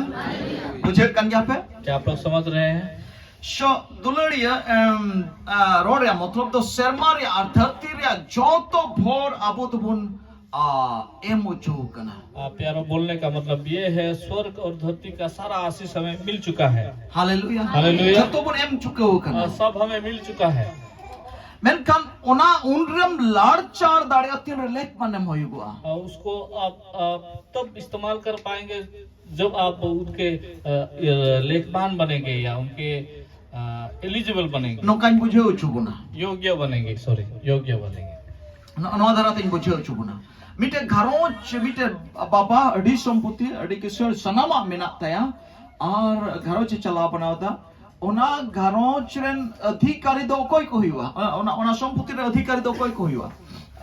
ᱵᱩᱡᱷᱟᱹᱜ ᱠᱟᱱ ᱜᱮᱭᱟ ᱯᱮ? क्या आप लोग समझ रहे हैं? ᱥᱚ ᱫᱩᱞᱟᱹᱲᱤᱭᱟᱹ, ᱮᱢ, ᱟ, ᱨᱚᱲ ᱨᱮᱭᱟᱜ ᱢᱚᱛᱞᱚᱵ ᱫᱚ ᱥᱮᱨᱢᱟ ᱨᱮᱭᱟᱜ ᱟᱨ ᱫᱷᱟᱹᱨᱛᱤ ᱨᱮᱭᱟᱜ ᱡᱚᱛᱚ ᱵᱷᱚᱨ ᱟᱵᱚ ᱫᱚᱵᱚᱱ, ᱟ, ᱮᱢ ᱦᱚᱪᱚ ᱠᱟᱱᱟ᱾ आ, प्यारो, बोलने का मतलब ये है, स्वर्ग और धरती का सारा आशीष हमें मिल चुका है। ᱦᱟᱞᱮᱞᱩᱭᱟ᱾ ᱦᱟᱞᱮᱞᱩᱭᱟ᱾ ᱡᱚᱛᱚ ᱵᱚᱱ ᱮᱢ ᱪᱩᱠᱟᱹᱣ ᱠᱟᱱᱟ᱾ आ, सब हमें मिल चुका है। ᱢᱮᱱᱠᱷᱟᱱ ᱚᱱᱟ ᱩᱱᱨᱮᱢ ᱞᱟᱲᱪᱟᱲ ᱫᱟᱲᱮᱭᱟᱜᱼᱟ, ᱛᱤᱱᱨᱮ ᱞᱮᱠ ᱢᱟᱱᱮᱢ ᱦᱩᱭᱩᱜᱚᱜᱼᱟ᱾ आ, उसको आप, आप तब इस्तेमाल कर पाएंगे जब आप उनके, अ, अ, लेखमान बनेंगे या उनके, अ, एलिजिबल बनेंगे। ᱱᱚᱝᱠᱟᱧ ᱵᱩᱡᱷᱟᱹᱣ ᱦᱚᱪᱚ ᱵᱚᱱᱟ᱾ योग्य बनेंगे, सॉरी, योग्य बनेंगे। ᱱᱚ-, ᱱᱚᱣᱟ ᱫᱷᱟᱨᱟᱛᱮᱧ ᱵᱩᱡᱷᱟᱹᱣ ᱦᱚᱪᱚ ᱵᱚᱱᱟ᱾ ᱢᱤᱫᱴᱮᱡ ᱜᱷᱟᱨᱚᱸᱡᱽ, ᱢᱤᱫᱴᱮᱡ ᱵᱟᱵᱟ ᱟᱹᱰᱤ ᱥᱚᱢᱯᱚᱛᱤ, ᱟᱹᱰᱤ ᱠᱤᱥᱟᱹᱬ, ᱥᱟᱱᱟᱢᱟᱜ ᱢᱮᱱᱟᱜ ᱛᱟᱭᱟ, ᱟᱨ ᱜᱷᱟᱨᱚᱸᱡᱽ ᱮ ᱪᱟᱞᱟᱣ ᱵᱟᱱᱟᱣ ᱮᱫᱟ᱾ ᱚᱱᱟ ᱜᱷᱟᱨᱚᱸᱡᱽ ᱨᱮᱱ ᱚᱫᱷᱤᱠᱟᱨᱤ ᱫᱚ ᱚᱠᱚᱭ ᱠᱚ ᱦᱩᱭᱩᱜᱼᱟ? ᱚᱱᱟ, ᱚᱱᱟ ᱥᱚᱢᱯᱚᱛᱤ ᱨᱮ ᱚᱫᱷᱤᱠᱟᱨᱤ ᱫᱚ ᱚᱠᱚᱭ ᱠᱚ ᱦᱩᱭᱩᱜᱼᱟ?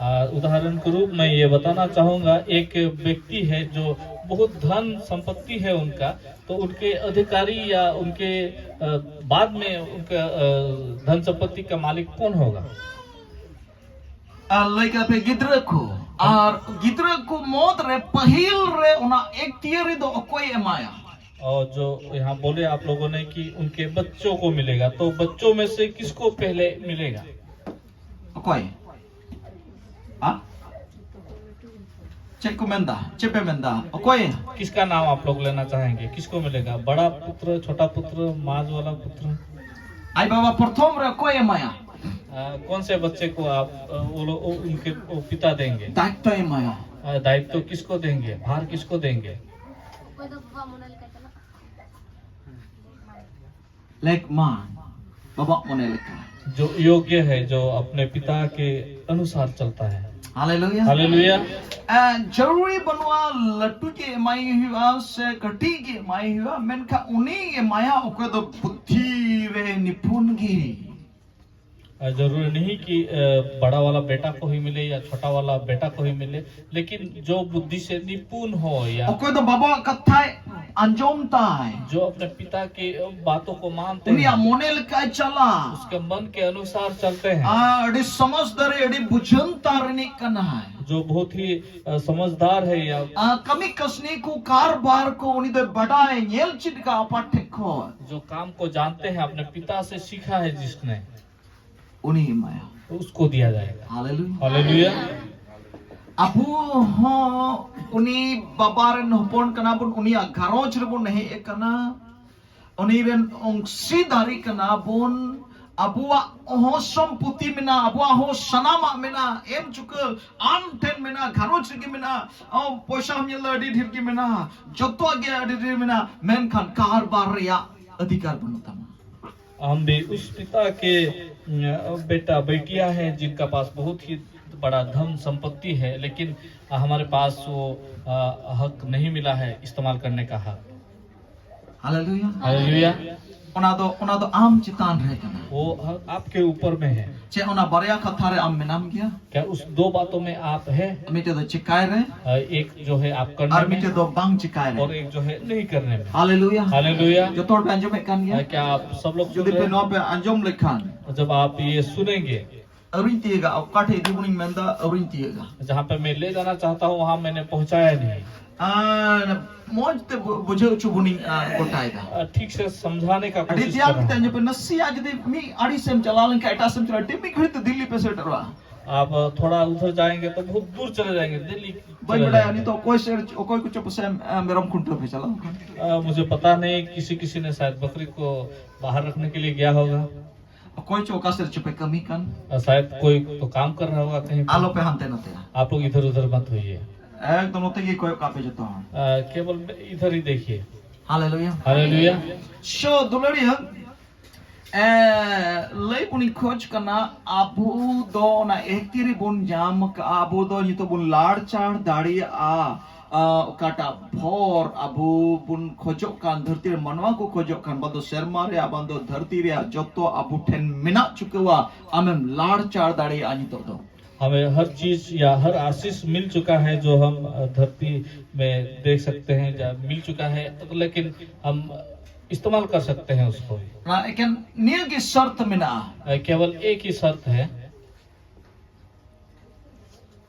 आ, उदाहरण के रूप में ये बताना चाहूंगा, एक व्यक्ति है जो बहुत धन संपत्ति है उनका, तो उनके अधिकारी या उनके, अ, बाद में उनका, अ, धन संपत्ति का मालिक कौन होगा? ᱟᱨ ᱞᱟᱹᱭ ᱠᱟᱜ ᱯᱮ ᱜᱤᱫᱽᱨᱟᱹ ᱠᱚ, ᱟᱨ ᱜᱤᱫᱽᱨᱟᱹ ᱠᱚ ᱢᱩᱫᱽ ᱨᱮ ᱯᱟᱹᱦᱤᱞ ᱨᱮ ᱚᱱᱟ ᱮᱠᱛᱤᱭᱟᱹᱨᱤ ᱫᱚ ᱚᱠᱚᱭᱮ ᱮᱢᱟᱭᱟ? और जो यहाँ बोले आप लोगों ने कि उनके बच्चों को मिलेगा, तो बच्चों में से किसको पहले मिलेगा? ᱚᱠᱚᱭ? ᱦᱟ? ᱪᱮᱫ ᱠᱚ ᱢᱮᱱᱫᱟ? ᱪᱮᱫ ᱯᱮ ᱢᱮᱱᱫᱟ? ᱚᱠᱚᱭ? किसका नाम आप लोग लेना चाहेंगे? किसको मिलेगा, बड़ा पुत्र, छोटा पुत्र, माझ वाला पुत्र? ᱟᱡ ᱵᱟᱵᱟ ᱯᱨᱚᱛᱷᱚᱢ ᱨᱮ ᱚᱠᱚᱭ ᱮᱢᱟᱭᱟ? आ, कौन से बच्चे को आप, आ, वो लोग, वो, उनके वो पिता देंगे? ᱫᱟᱭᱤᱛᱛᱚ ᱮᱢᱟᱭᱟ᱾ आ, दायित्व किसको देंगे, भार किसको देंगे? ᱞᱮᱠ ᱢᱟ ᱵᱟᱵᱟ ᱢᱚᱱᱮ ᱞᱮᱠᱟ᱾ जो योग्य है, जो अपने पिता के अनुसार चलता है। ᱦᱟᱞᱮᱞᱩᱭᱟ᱾ हालेलुया। ᱡᱟᱹᱨᱩᱨᱤ ᱵᱟᱹᱱᱩᱜᱼᱟ ᱞᱟᱹᱴᱩ ᱜᱮ ᱮᱢᱟᱭ ᱦᱩᱭᱩᱜᱼᱟ ᱥᱮ ᱠᱟᱹᱴᱤᱡ ᱜᱮ ᱮᱢᱟᱭ ᱦᱩᱭᱩᱜᱼᱟ, ᱢᱮᱱᱠᱷᱟᱱ ᱩᱱᱤ ᱜᱮ ᱮᱢᱟᱭᱟ ᱚᱠᱚᱭ ᱫᱚ ᱵᱩᱫᱽᱫᱷᱤ ᱨᱮ ᱱᱤᱯᱩᱱ ᱜᱮ᱾ आ, जरूरी नहीं कि, आ, बड़ा वाला बेटा को ही मिले या छोटा वाला बेटा को ही मिले, लेकिन जो बुद्धि से निपुण हो या ᱚᱠᱚᱭ ᱫᱚ ᱵᱟᱵᱟᱣᱟᱜ ᱠᱟᱛᱷᱟᱭ ᱟᱸᱡᱚᱢ ᱛᱟᱭ, जो अपने पिता की बातों को मानते ᱩᱱᱤᱭᱟᱜ हैं, ᱢᱚᱱᱮ ᱞᱮᱠᱟᱭ ᱪᱟᱞᱟᱜ, उसके मन के अनुसार चलते हैं, ᱟᱨ ᱟᱹᱰᱤ ᱥᱚᱢᱚᱡᱽᱫᱟᱨᱤ, ᱟᱹᱰᱤ ᱵᱩᱡᱷᱟᱹᱱᱛᱟ ᱨᱤᱱᱤᱡ ᱠᱟᱱᱟᱭ᱾ जो बहुत ही, अ, समझदार है या ᱟᱨ ᱠᱟᱹᱢᱤ ᱠᱟᱹᱥᱱᱤ ᱠᱚ ᱠᱟᱨᱵᱟᱨ ᱠᱚ ᱩᱱᱤ ᱫᱚᱭ ᱵᱟᱰᱟᱭ, ᱧᱮᱞ ᱪᱮᱫ ᱠᱟᱜᱼᱟ ᱟᱯᱟ ᱴᱷᱮᱡ ᱠᱷᱚᱡ᱾ जो काम को जानते हैं, अपने पिता से सीखा है जिसने, ᱩᱱᱤ ᱮᱢᱟᱭᱟ᱾ तो उसको दिया जाएगा। ᱦᱟᱞᱮᱞᱩᱭᱟ᱾ हालेलुया। ᱟᱵᱚ ᱦᱚᱸ ᱩᱱᱤ ᱵᱟᱵᱟ ᱨᱮᱱ ᱦᱚᱯᱚᱱ ᱠᱟᱱᱟ ᱵᱚᱱ, ᱩᱱᱤᱭᱟᱜ ᱜᱷᱟᱨᱚᱸᱡᱽ ᱨᱮᱵᱚᱱ ᱦᱮᱡ ᱟᱠᱟᱱᱟ, ᱩᱱᱤ ᱨᱮᱱ ᱚᱝᱥᱤᱫᱟᱨᱤ ᱠᱟᱱᱟ ᱵᱚᱱ᱾ ᱟᱵᱚᱣᱟᱜ ᱦᱚᱸ ᱥᱚᱢᱯᱚᱛᱤ ᱢᱮᱱᱟᱜᱼᱟ, ᱟᱵᱚᱣᱟᱜ ᱦᱚᱸ ᱥᱟᱱᱟᱢᱟᱜ ᱢᱮᱱᱟᱜᱼᱟ, ᱮᱢ ᱪᱩᱠᱟᱹ ᱟᱢ ᱴᱷᱮᱱ ᱢᱮᱱᱟᱜᱼᱟ, ᱜᱷᱟᱨᱚᱸᱡᱽ ᱨᱮᱜᱮ ᱢᱮᱱᱟᱜᱼᱟ, ᱟᱢ ᱯᱚᱭᱥᱟ ᱦᱚᱸ ᱧᱮᱞ ᱫᱟ ᱟᱹᱰᱤ ᱰᱷᱮᱨ ᱜᱮ ᱢᱮᱱᱟᱜᱼᱟ, ᱡᱚᱛᱚᱣᱟᱜ ᱜᱮ ᱟᱹᱰᱤ ᱰᱷᱮᱨ ᱢᱮᱱᱟᱜᱼᱟ, ᱢᱮᱱᱠᱷᱟᱱ ᱠᱟᱨᱵᱟᱨ ᱨᱮᱭᱟᱜ ᱚᱫᱷᱤᱠᱟᱨ ᱵᱟᱹᱱᱩᱜ ᱛᱟᱢᱟ᱾ हम भी उस पिता के, अ, बेटा बेटियां हैं जिनका पास बहुत ही बड़ा धन संपत्ति है, लेकिन हमारे पास वो, अ, हक नहीं मिला है इस्तेमाल करने का हक। ᱦᱟᱞᱮᱞᱩᱭᱟ᱾ हालेलुया। ᱚᱱᱟ ᱫᱚ, ᱚᱱᱟ ᱫᱚ ᱟᱢ ᱪᱮᱛᱟᱱ ᱨᱮ ᱠᱟᱱᱟ᱾ वो आपके ऊपर में है। ᱪᱮᱫ ᱚᱱᱟ ᱵᱟᱨᱭᱟ ᱠᱟᱛᱷᱟ ᱨᱮ ᱟᱢ ᱢᱮᱱᱟᱢ ᱜᱮᱭᱟ? क्या उस दो बातों में आप है? ᱢᱤᱫᱴᱮᱡ ᱫᱚ ᱪᱤᱠᱟᱭ ᱨᱮ, एक जो है आप ᱟᱨ करने में ᱢᱤᱫᱴᱮᱡ ᱫᱚ ᱵᱟᱝ ᱪᱤᱠᱟᱭ ᱨᱮ᱾ और एक जो है नहीं करने में। ᱦᱟᱞᱮᱞᱩᱭᱟ। हालेलुया। ᱡᱚᱛᱚ ᱦᱚᱲ ᱯᱮ ᱟᱸᱡᱚᱢᱮᱫ ᱠᱟᱱ ᱜᱮᱭᱟ? क्या आप सब लोग सुन ᱡᱩᱫᱤ ᱯᱮ रहे हैं? ᱱᱚᱣᱟ ᱯᱮ ᱟᱸᱡᱚᱢ ᱞᱮᱠᱷᱟᱱ, जब आप ये सुनेंगे, ᱟᱹᱣᱨᱤᱧ ᱛᱤᱭᱟᱹᱜᱟ, ᱚᱠᱟ ᱴᱷᱮᱡ ᱤᱫᱤ ᱵᱚᱱᱤᱧ ᱢᱮᱱᱫᱟ, ᱟᱹᱣᱨᱤᱧ ᱛᱤᱭᱟᱹᱜᱟ᱾ जहाँ पे मैं ले जाना चाहता हूँ, वहाँ मैंने पहुँचाया नहीं। ᱟᱨ ᱢᱚᱡᱽ ᱛᱮ ᱵᱩ- ᱵᱩᱡᱷᱟᱹᱣ ᱦᱚᱪᱚ ᱵᱚᱱᱤᱧ ᱟᱸ, ᱜᱚᱴᱟᱭᱮᱫᱟ᱾ अ, ठीक से समझाने का ᱟᱹᱰᱤ कोशिश ᱫᱷᱮᱭᱟᱱ कर ᱠᱟᱛᱮ रहा हूँ। ᱟᱸᱡᱚᱢ ᱯᱮ, ᱱᱟᱥᱮᱭᱟᱜ ᱡᱩᱫᱤ ᱢᱤᱫ ᱟᱹᱲᱤᱥᱮᱢ ᱪᱟᱞᱟᱣ ᱞᱮᱱᱠᱷᱟᱱ, ᱮᱴᱟᱜ ᱥᱮᱫ ᱮᱢ ᱪᱟᱞᱟᱜᱼᱟ, ᱴᱤᱢᱤ ᱜᱷᱟᱹᱲᱤᱡ ᱛᱮ ᱫᱤᱞᱞᱤ ᱯᱮ ᱥᱮᱴᱮᱨᱚᱜᱼᱟ᱾ आप अ, थोड़ा उधर जाएंगे तो बहुत दूर चले जाएंगे, दिल्ली ᱵᱟᱹᱧ चले ᱵᱟᱰᱟᱭᱟ जाएंगे। ᱱᱤᱛᱚᱜ ᱚᱠᱚᱭ ᱥᱮᱫ, ᱚᱠᱚᱭ ᱠᱚᱪᱚ ᱯᱟᱥᱮᱡ ᱟᱸ, ᱢᱮᱨᱚᱢ ᱠᱷᱩᱱᱴᱟᱹᱣ ᱯᱮ ᱪᱟᱞᱟᱣ ᱟᱠᱟᱱ᱾ अ, मुझे पता नहीं, किसी किसी ने शायद बकरी को बाहर रखने के लिए गया होगा। ᱚᱠᱚᱭ ᱪᱚ ᱚᱠᱟ ᱥᱮᱫ ᱨᱮᱪᱚ ᱯᱮ ᱠᱟᱹᱢᱤ ᱠᱟᱱ᱾ अ, शायद कोई तो काम कर रहा होगा कहीं पर। ᱟᱞᱚ ᱯᱮ ᱦᱟᱱᱛᱮ ᱱᱟᱛᱮᱭᱟ᱾ आप लोग इधर उधर मत होइए। ᱮᱠᱫᱚᱢ ᱱᱚᱛᱮ ᱜᱮ ᱠᱚᱭᱚᱜ ᱠᱟᱜ ᱯᱮ ᱡᱚᱛᱚ ᱦᱚᱲ᱾ अ, केवल इधर ही देखिए। ᱦᱟᱞᱮᱞᱩᱭᱟ᱾ हालेलुया। So, ᱫᱩᱞᱟᱹᱲᱤᱭᱟᱹ, ᱮ, ᱞᱟᱹᱭ ᱵᱚᱱᱤᱧ ᱠᱷᱚᱡᱽ ᱠᱟᱱᱟ, ᱟᱵᱚ ᱫᱚ ᱚᱱᱟ ᱮᱠᱛᱤ ᱨᱮᱵᱚᱱ ᱧᱟᱢ ᱠᱟᱜᱼᱟ, ᱟᱵᱚ ᱫᱚ ᱱᱤᱛᱚᱜ ᱵᱚᱱ ᱞᱟᱲᱪᱟᱲ ᱫᱟᱲᱮᱭᱟᱜᱼᱟ᱾ ᱟ, ᱚᱠᱟᱴᱟᱜ ᱵᱷᱚᱨ ᱟᱵᱚ ᱵᱚᱱ ᱠᱷᱚᱡᱚᱜ ᱠᱟᱱ, ᱫᱷᱟᱹᱨᱛᱤ ᱨᱮ ᱢᱟᱱᱣᱟ ᱠᱚ ᱠᱷᱚᱡᱚᱜ ᱠᱟᱱ, ᱵᱟᱝ ᱫᱚ ᱥᱮᱨᱢᱟ ᱨᱮᱭᱟᱜ, ᱵᱟᱝ ᱫᱚ ᱫᱷᱟᱹᱨᱛᱤ ᱨᱮᱭᱟᱜ, ᱡᱚᱛᱚ ᱟᱵᱚ ᱴᱷᱮᱱ ᱢᱮᱱᱟᱜ ᱪᱩᱠᱟᱹᱣᱟ, ᱟᱢᱮᱢ ᱞᱟᱲᱪᱟᱲ ᱫᱟᱲᱮᱭᱟᱜᱼᱟ ᱱᱤᱛᱚᱜ ᱫᱚ᱾ हमें हर चीज या हर आशीष मिल चुका है जो हम अ, धरती में देख सकते हैं, या मिल चुका है, तो लेकिन हम इस्तेमाल कर सकते हैं उसको। ᱚᱱᱟ ᱮᱠᱮᱱ ᱱᱤᱭᱟᱹ ᱜᱮ ᱥᱟᱨᱛ ᱢᱮᱱᱟᱜᱼᱟ, अ, केवल एक ही शर्त है,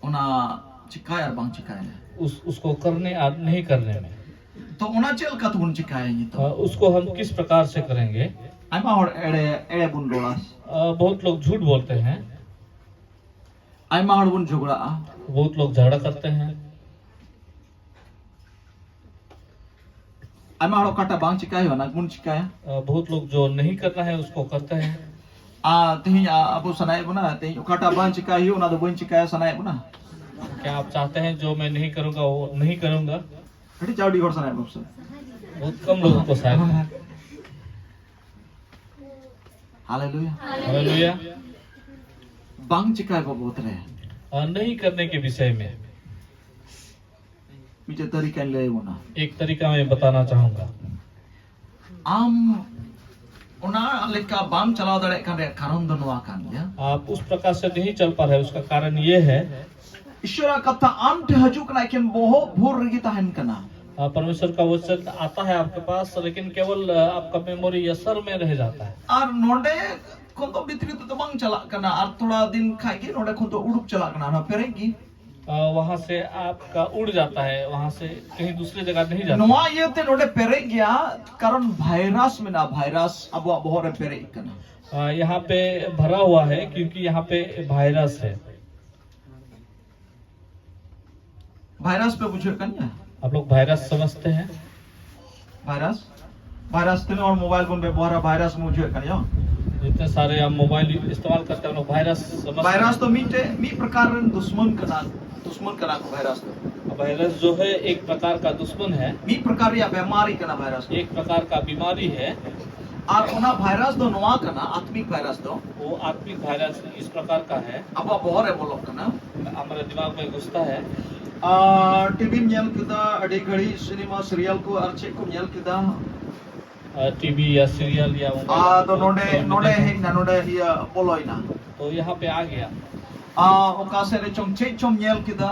ᱚᱱᱟ ᱪᱤᱠᱟᱭ ᱟᱨ ᱵᱟᱝ ᱪᱤᱠᱟᱭ ᱨᱮ᱾ उस उसको करने और नहीं करने में। ᱛᱚ ᱚᱱᱟ ᱪᱮᱫ ᱞᱮᱠᱟ ᱛᱮᱵᱚᱱ ᱪᱤᱠᱟᱭᱟ अ, ᱱᱤᱛᱚᱜ? उसको हम किस प्रकार से करेंगे? ᱟᱭᱢᱟ ᱦᱚᱲ ᱮᱲᱮ, ᱮᱲᱮ ᱵᱚᱱ ᱨᱚᱲᱟ᱾ अ, बहुत लोग झूठ बोलते हैं। ᱟᱭᱢᱟ ᱦᱚᱲ ᱵᱚᱱ ᱡᱷᱚᱜᱽᱲᱟᱜᱼᱟ᱾ बहुत लोग झगड़ा करते हैं। ᱟᱭᱢᱟ ᱦᱚᱲ ᱚᱠᱟᱴᱟᱜ ᱵᱟᱝ ᱪᱤᱠᱟᱭ ᱦᱩᱭᱩᱜᱼᱟ, ᱚᱱᱟ ᱜᱮᱵᱚᱱ ᱪᱤᱠᱟᱭᱟ᱾ अ, बहुत लोग जो नहीं करना है उसको करते हैं। ᱟᱨ ᱛᱮᱦᱮᱧ ᱟ- ᱟᱵᱚ ᱥᱟᱱᱟᱭᱮᱫ ᱵᱚᱱᱟ, ᱛᱮᱦᱮᱧ ᱚᱠᱟᱴᱟᱜ ᱵᱟᱝ ᱪᱤᱠᱟᱭ ᱦᱩᱭᱩᱜᱼᱟ, ᱚᱱᱟ ᱫᱚ ᱵᱟᱹᱧ ᱪᱤᱠᱟᱭᱟ, ᱥᱟᱱᱟᱭᱮᱫ ᱵᱚᱱᱟ᱾ क्या आप चाहते हैं जो मैं नहीं करूँगा वो नहीं करूँगा? ᱟᱹᱰᱤ ᱪᱟᱣᱰᱤ ᱦᱚᱲ ᱥᱟᱱᱟᱭᱮᱫ ᱵᱚᱱᱟ ᱥᱮ᱾ बहुत कम लोगों को शायद। ᱦᱟᱞᱮᱞᱩᱭᱟ᱾ हालेलुया। ᱵᱟᱝ ᱪᱤᱠᱟᱭ ᱵᱟᱵᱚᱫ ᱨᱮ अ, नहीं करने के विषय में ᱢᱤᱫᱴᱮᱡ ᱛᱟᱹᱨᱤᱠᱟᱧ ᱞᱟᱹᱭ ᱟᱵᱚᱱᱟ᱾ एक तरीका मैं बताना चाहूँगा। ᱟᱢ ᱚᱱᱟ ᱞᱮᱠᱟ ᱵᱟᱢ ᱪᱟᱞᱟᱣ ᱫᱟᱲᱮᱭᱟᱜ ᱠᱟᱱ ᱨᱮᱭᱟᱜ ᱠᱟᱨᱚᱱ ᱫᱚ ᱱᱚᱣᱟ ᱠᱟᱱ ᱜᱮᱭᱟ᱾ आप उस प्रकार से नहीं चल पा रहे, उसका कारण ये है। ᱤᱥᱚᱨᱟᱜ ᱠᱟᱛᱷᱟ ᱟᱢ ᱴᱷᱮᱱ ᱦᱤᱡᱩᱜ ᱠᱟᱱᱟ, ᱮᱠᱮᱱ ᱵᱚᱦᱚᱜ ᱵᱷᱳᱨ ᱨᱮᱜᱮ ᱛᱟᱦᱮᱱ ᱠᱟᱱᱟ᱾ आ, परमेश्वर का वचन आता है आपके पास, लेकिन केवल आ, आपका मेमोरी या सर में रह जाता है। ᱟᱨ ᱱᱚᱰᱮ ᱠᱷᱚᱱ ᱫᱚ ᱵᱷᱤᱛᱨᱤ ᱛᱮᱫᱚ ᱵᱟᱝ ᱪᱟᱞᱟᱜ ᱠᱟᱱᱟ, ᱟᱨ ᱛᱷᱚᱲᱟ ᱫᱤᱱ ᱠᱷᱟᱡ ᱜᱮ ᱱᱚᱰᱮ ᱠᱷᱚᱱ ᱫᱚ ᱩᱰᱩᱠ ᱪᱟᱞᱟᱜ ᱠᱟᱱᱟ, ᱚᱱᱟ ᱯᱮᱨᱮᱡ ᱜᱮ᱾ आ, वहां से आपका उड़ जाता है, वहां से कहीं दूसरी जगह नहीं जाता। ᱱᱚᱣᱟ ᱤᱭᱟᱹᱛᱮ ᱱᱚᱰᱮ ᱯᱮᱨᱮᱡ ᱜᱮᱭᱟ, ᱠᱟᱨᱚᱱ ᱵᱷᱟᱭᱨᱟᱥ ᱢᱮᱱᱟᱜᱼᱟ, ᱵᱷᱟᱭᱨᱟᱥ ᱟᱵᱚᱣᱟᱜ ᱵᱚᱦᱚᱜ ᱨᱮ ᱯᱮᱨᱮᱡ ᱠᱟᱱᱟ᱾ आ, यहाँ पे भरा हुआ है क्योंकि यहाँ पे वायरस है। ᱵᱷᱟᱭᱨᱟᱥ ᱯᱮ ᱵᱩᱡᱷᱟᱹᱣᱮᱫ ᱠᱟᱱ ᱜᱮᱭᱟ? आप लोग वायरस समझते हैं? ᱵᱷᱟᱭᱨᱟᱥ ᱵᱷᱟᱭᱨᱟᱥ ᱛᱤᱱᱟᱹᱜ ᱦᱚᱲ ᱢᱳᱵᱟᱭᱤᱞ ᱵᱚᱱ ᱵᱮᱵᱚᱦᱟᱨᱟ, ᱵᱷᱟᱭᱨᱟᱥ ᱵᱚᱱ ᱵᱩᱡᱷᱟᱹᱣᱮᱫ ᱠᱟᱱ ᱜᱮᱭᱟ? जितने सारे हम मोबाइल इस्तेमाल करते हैं, हम लोग वायरस समझते ᱵᱷᱟᱭᱨᱟᱥ हैं। ᱫᱚ ᱢᱤᱫᱴᱮᱡ ᱢᱤᱫ ᱯᱨᱚᱠᱟᱨ ᱨᱮᱱ ᱫᱩᱥᱢᱚᱱ ᱠᱟᱱᱟ᱾ ᱫᱩᱥᱢᱚᱱ ᱠᱟᱱᱟ ᱠᱚ ᱵᱷᱟᱭᱨᱟᱥ ᱫᱚ᱾ वायरस जो है एक प्रकार का दुश्मन है, ᱢᱤᱫ ᱯᱨᱚᱠᱟᱨ ᱨᱮᱭᱟᱜ ᱵᱮᱢᱟᱨᱤ ᱠᱟᱱᱟ ᱵᱷᱟᱭᱨᱟᱥ ᱫᱚ᱾ एक प्रकार का बीमारी है। ᱟᱨ ᱚᱱᱟ ᱵᱷᱟᱭᱨᱟᱥ ᱫᱚ ᱱᱚᱣᱟ ᱠᱟᱱᱟ, ᱟᱛᱢᱤᱠ ᱵᱷᱟᱭᱨᱟᱥ ᱫᱚ वो आत्मिक वायरस इस प्रकार का है, ᱟᱵᱚᱣᱟᱜ ᱵᱚᱦᱚᱜ ᱨᱮ ᱵᱚᱞᱚᱜ ᱠᱟᱱᱟ᱾ हमारे दिमाग में घुसता है। ᱟᱨ ᱴᱤᱵᱷᱤᱢ ᱧᱮᱞ ᱠᱮᱫᱟ, ᱟᱹᱰᱤ ᱜᱷᱟᱹᱲᱤᱡ ᱥᱤᱱᱮᱢᱟ ᱥᱤᱨᱤᱭᱟᱞ ᱠᱚ ᱟᱨ ᱪᱮᱫ ᱠᱚᱢ ᱧᱮᱞ ᱠᱮᱫᱟ, टीवी या सीरियल या मोबाइल ᱟᱫᱚ को ᱱᱚᱰᱮ फिल्म ᱱᱚᱰᱮ देखा। ᱦᱮᱡ ᱮᱱᱟ, ᱱᱚᱰᱮ ᱤᱭᱟᱹ ᱵᱚᱞᱚᱭᱮᱱᱟ᱾ तो यहाँ पे आ गया। ᱟᱨ ᱚᱠᱟ ᱥᱮᱫ ᱨᱮ ᱪᱚᱝ ᱪᱮᱫ ᱪᱚᱢ ᱧᱮᱞ ᱠᱮᱫᱟ,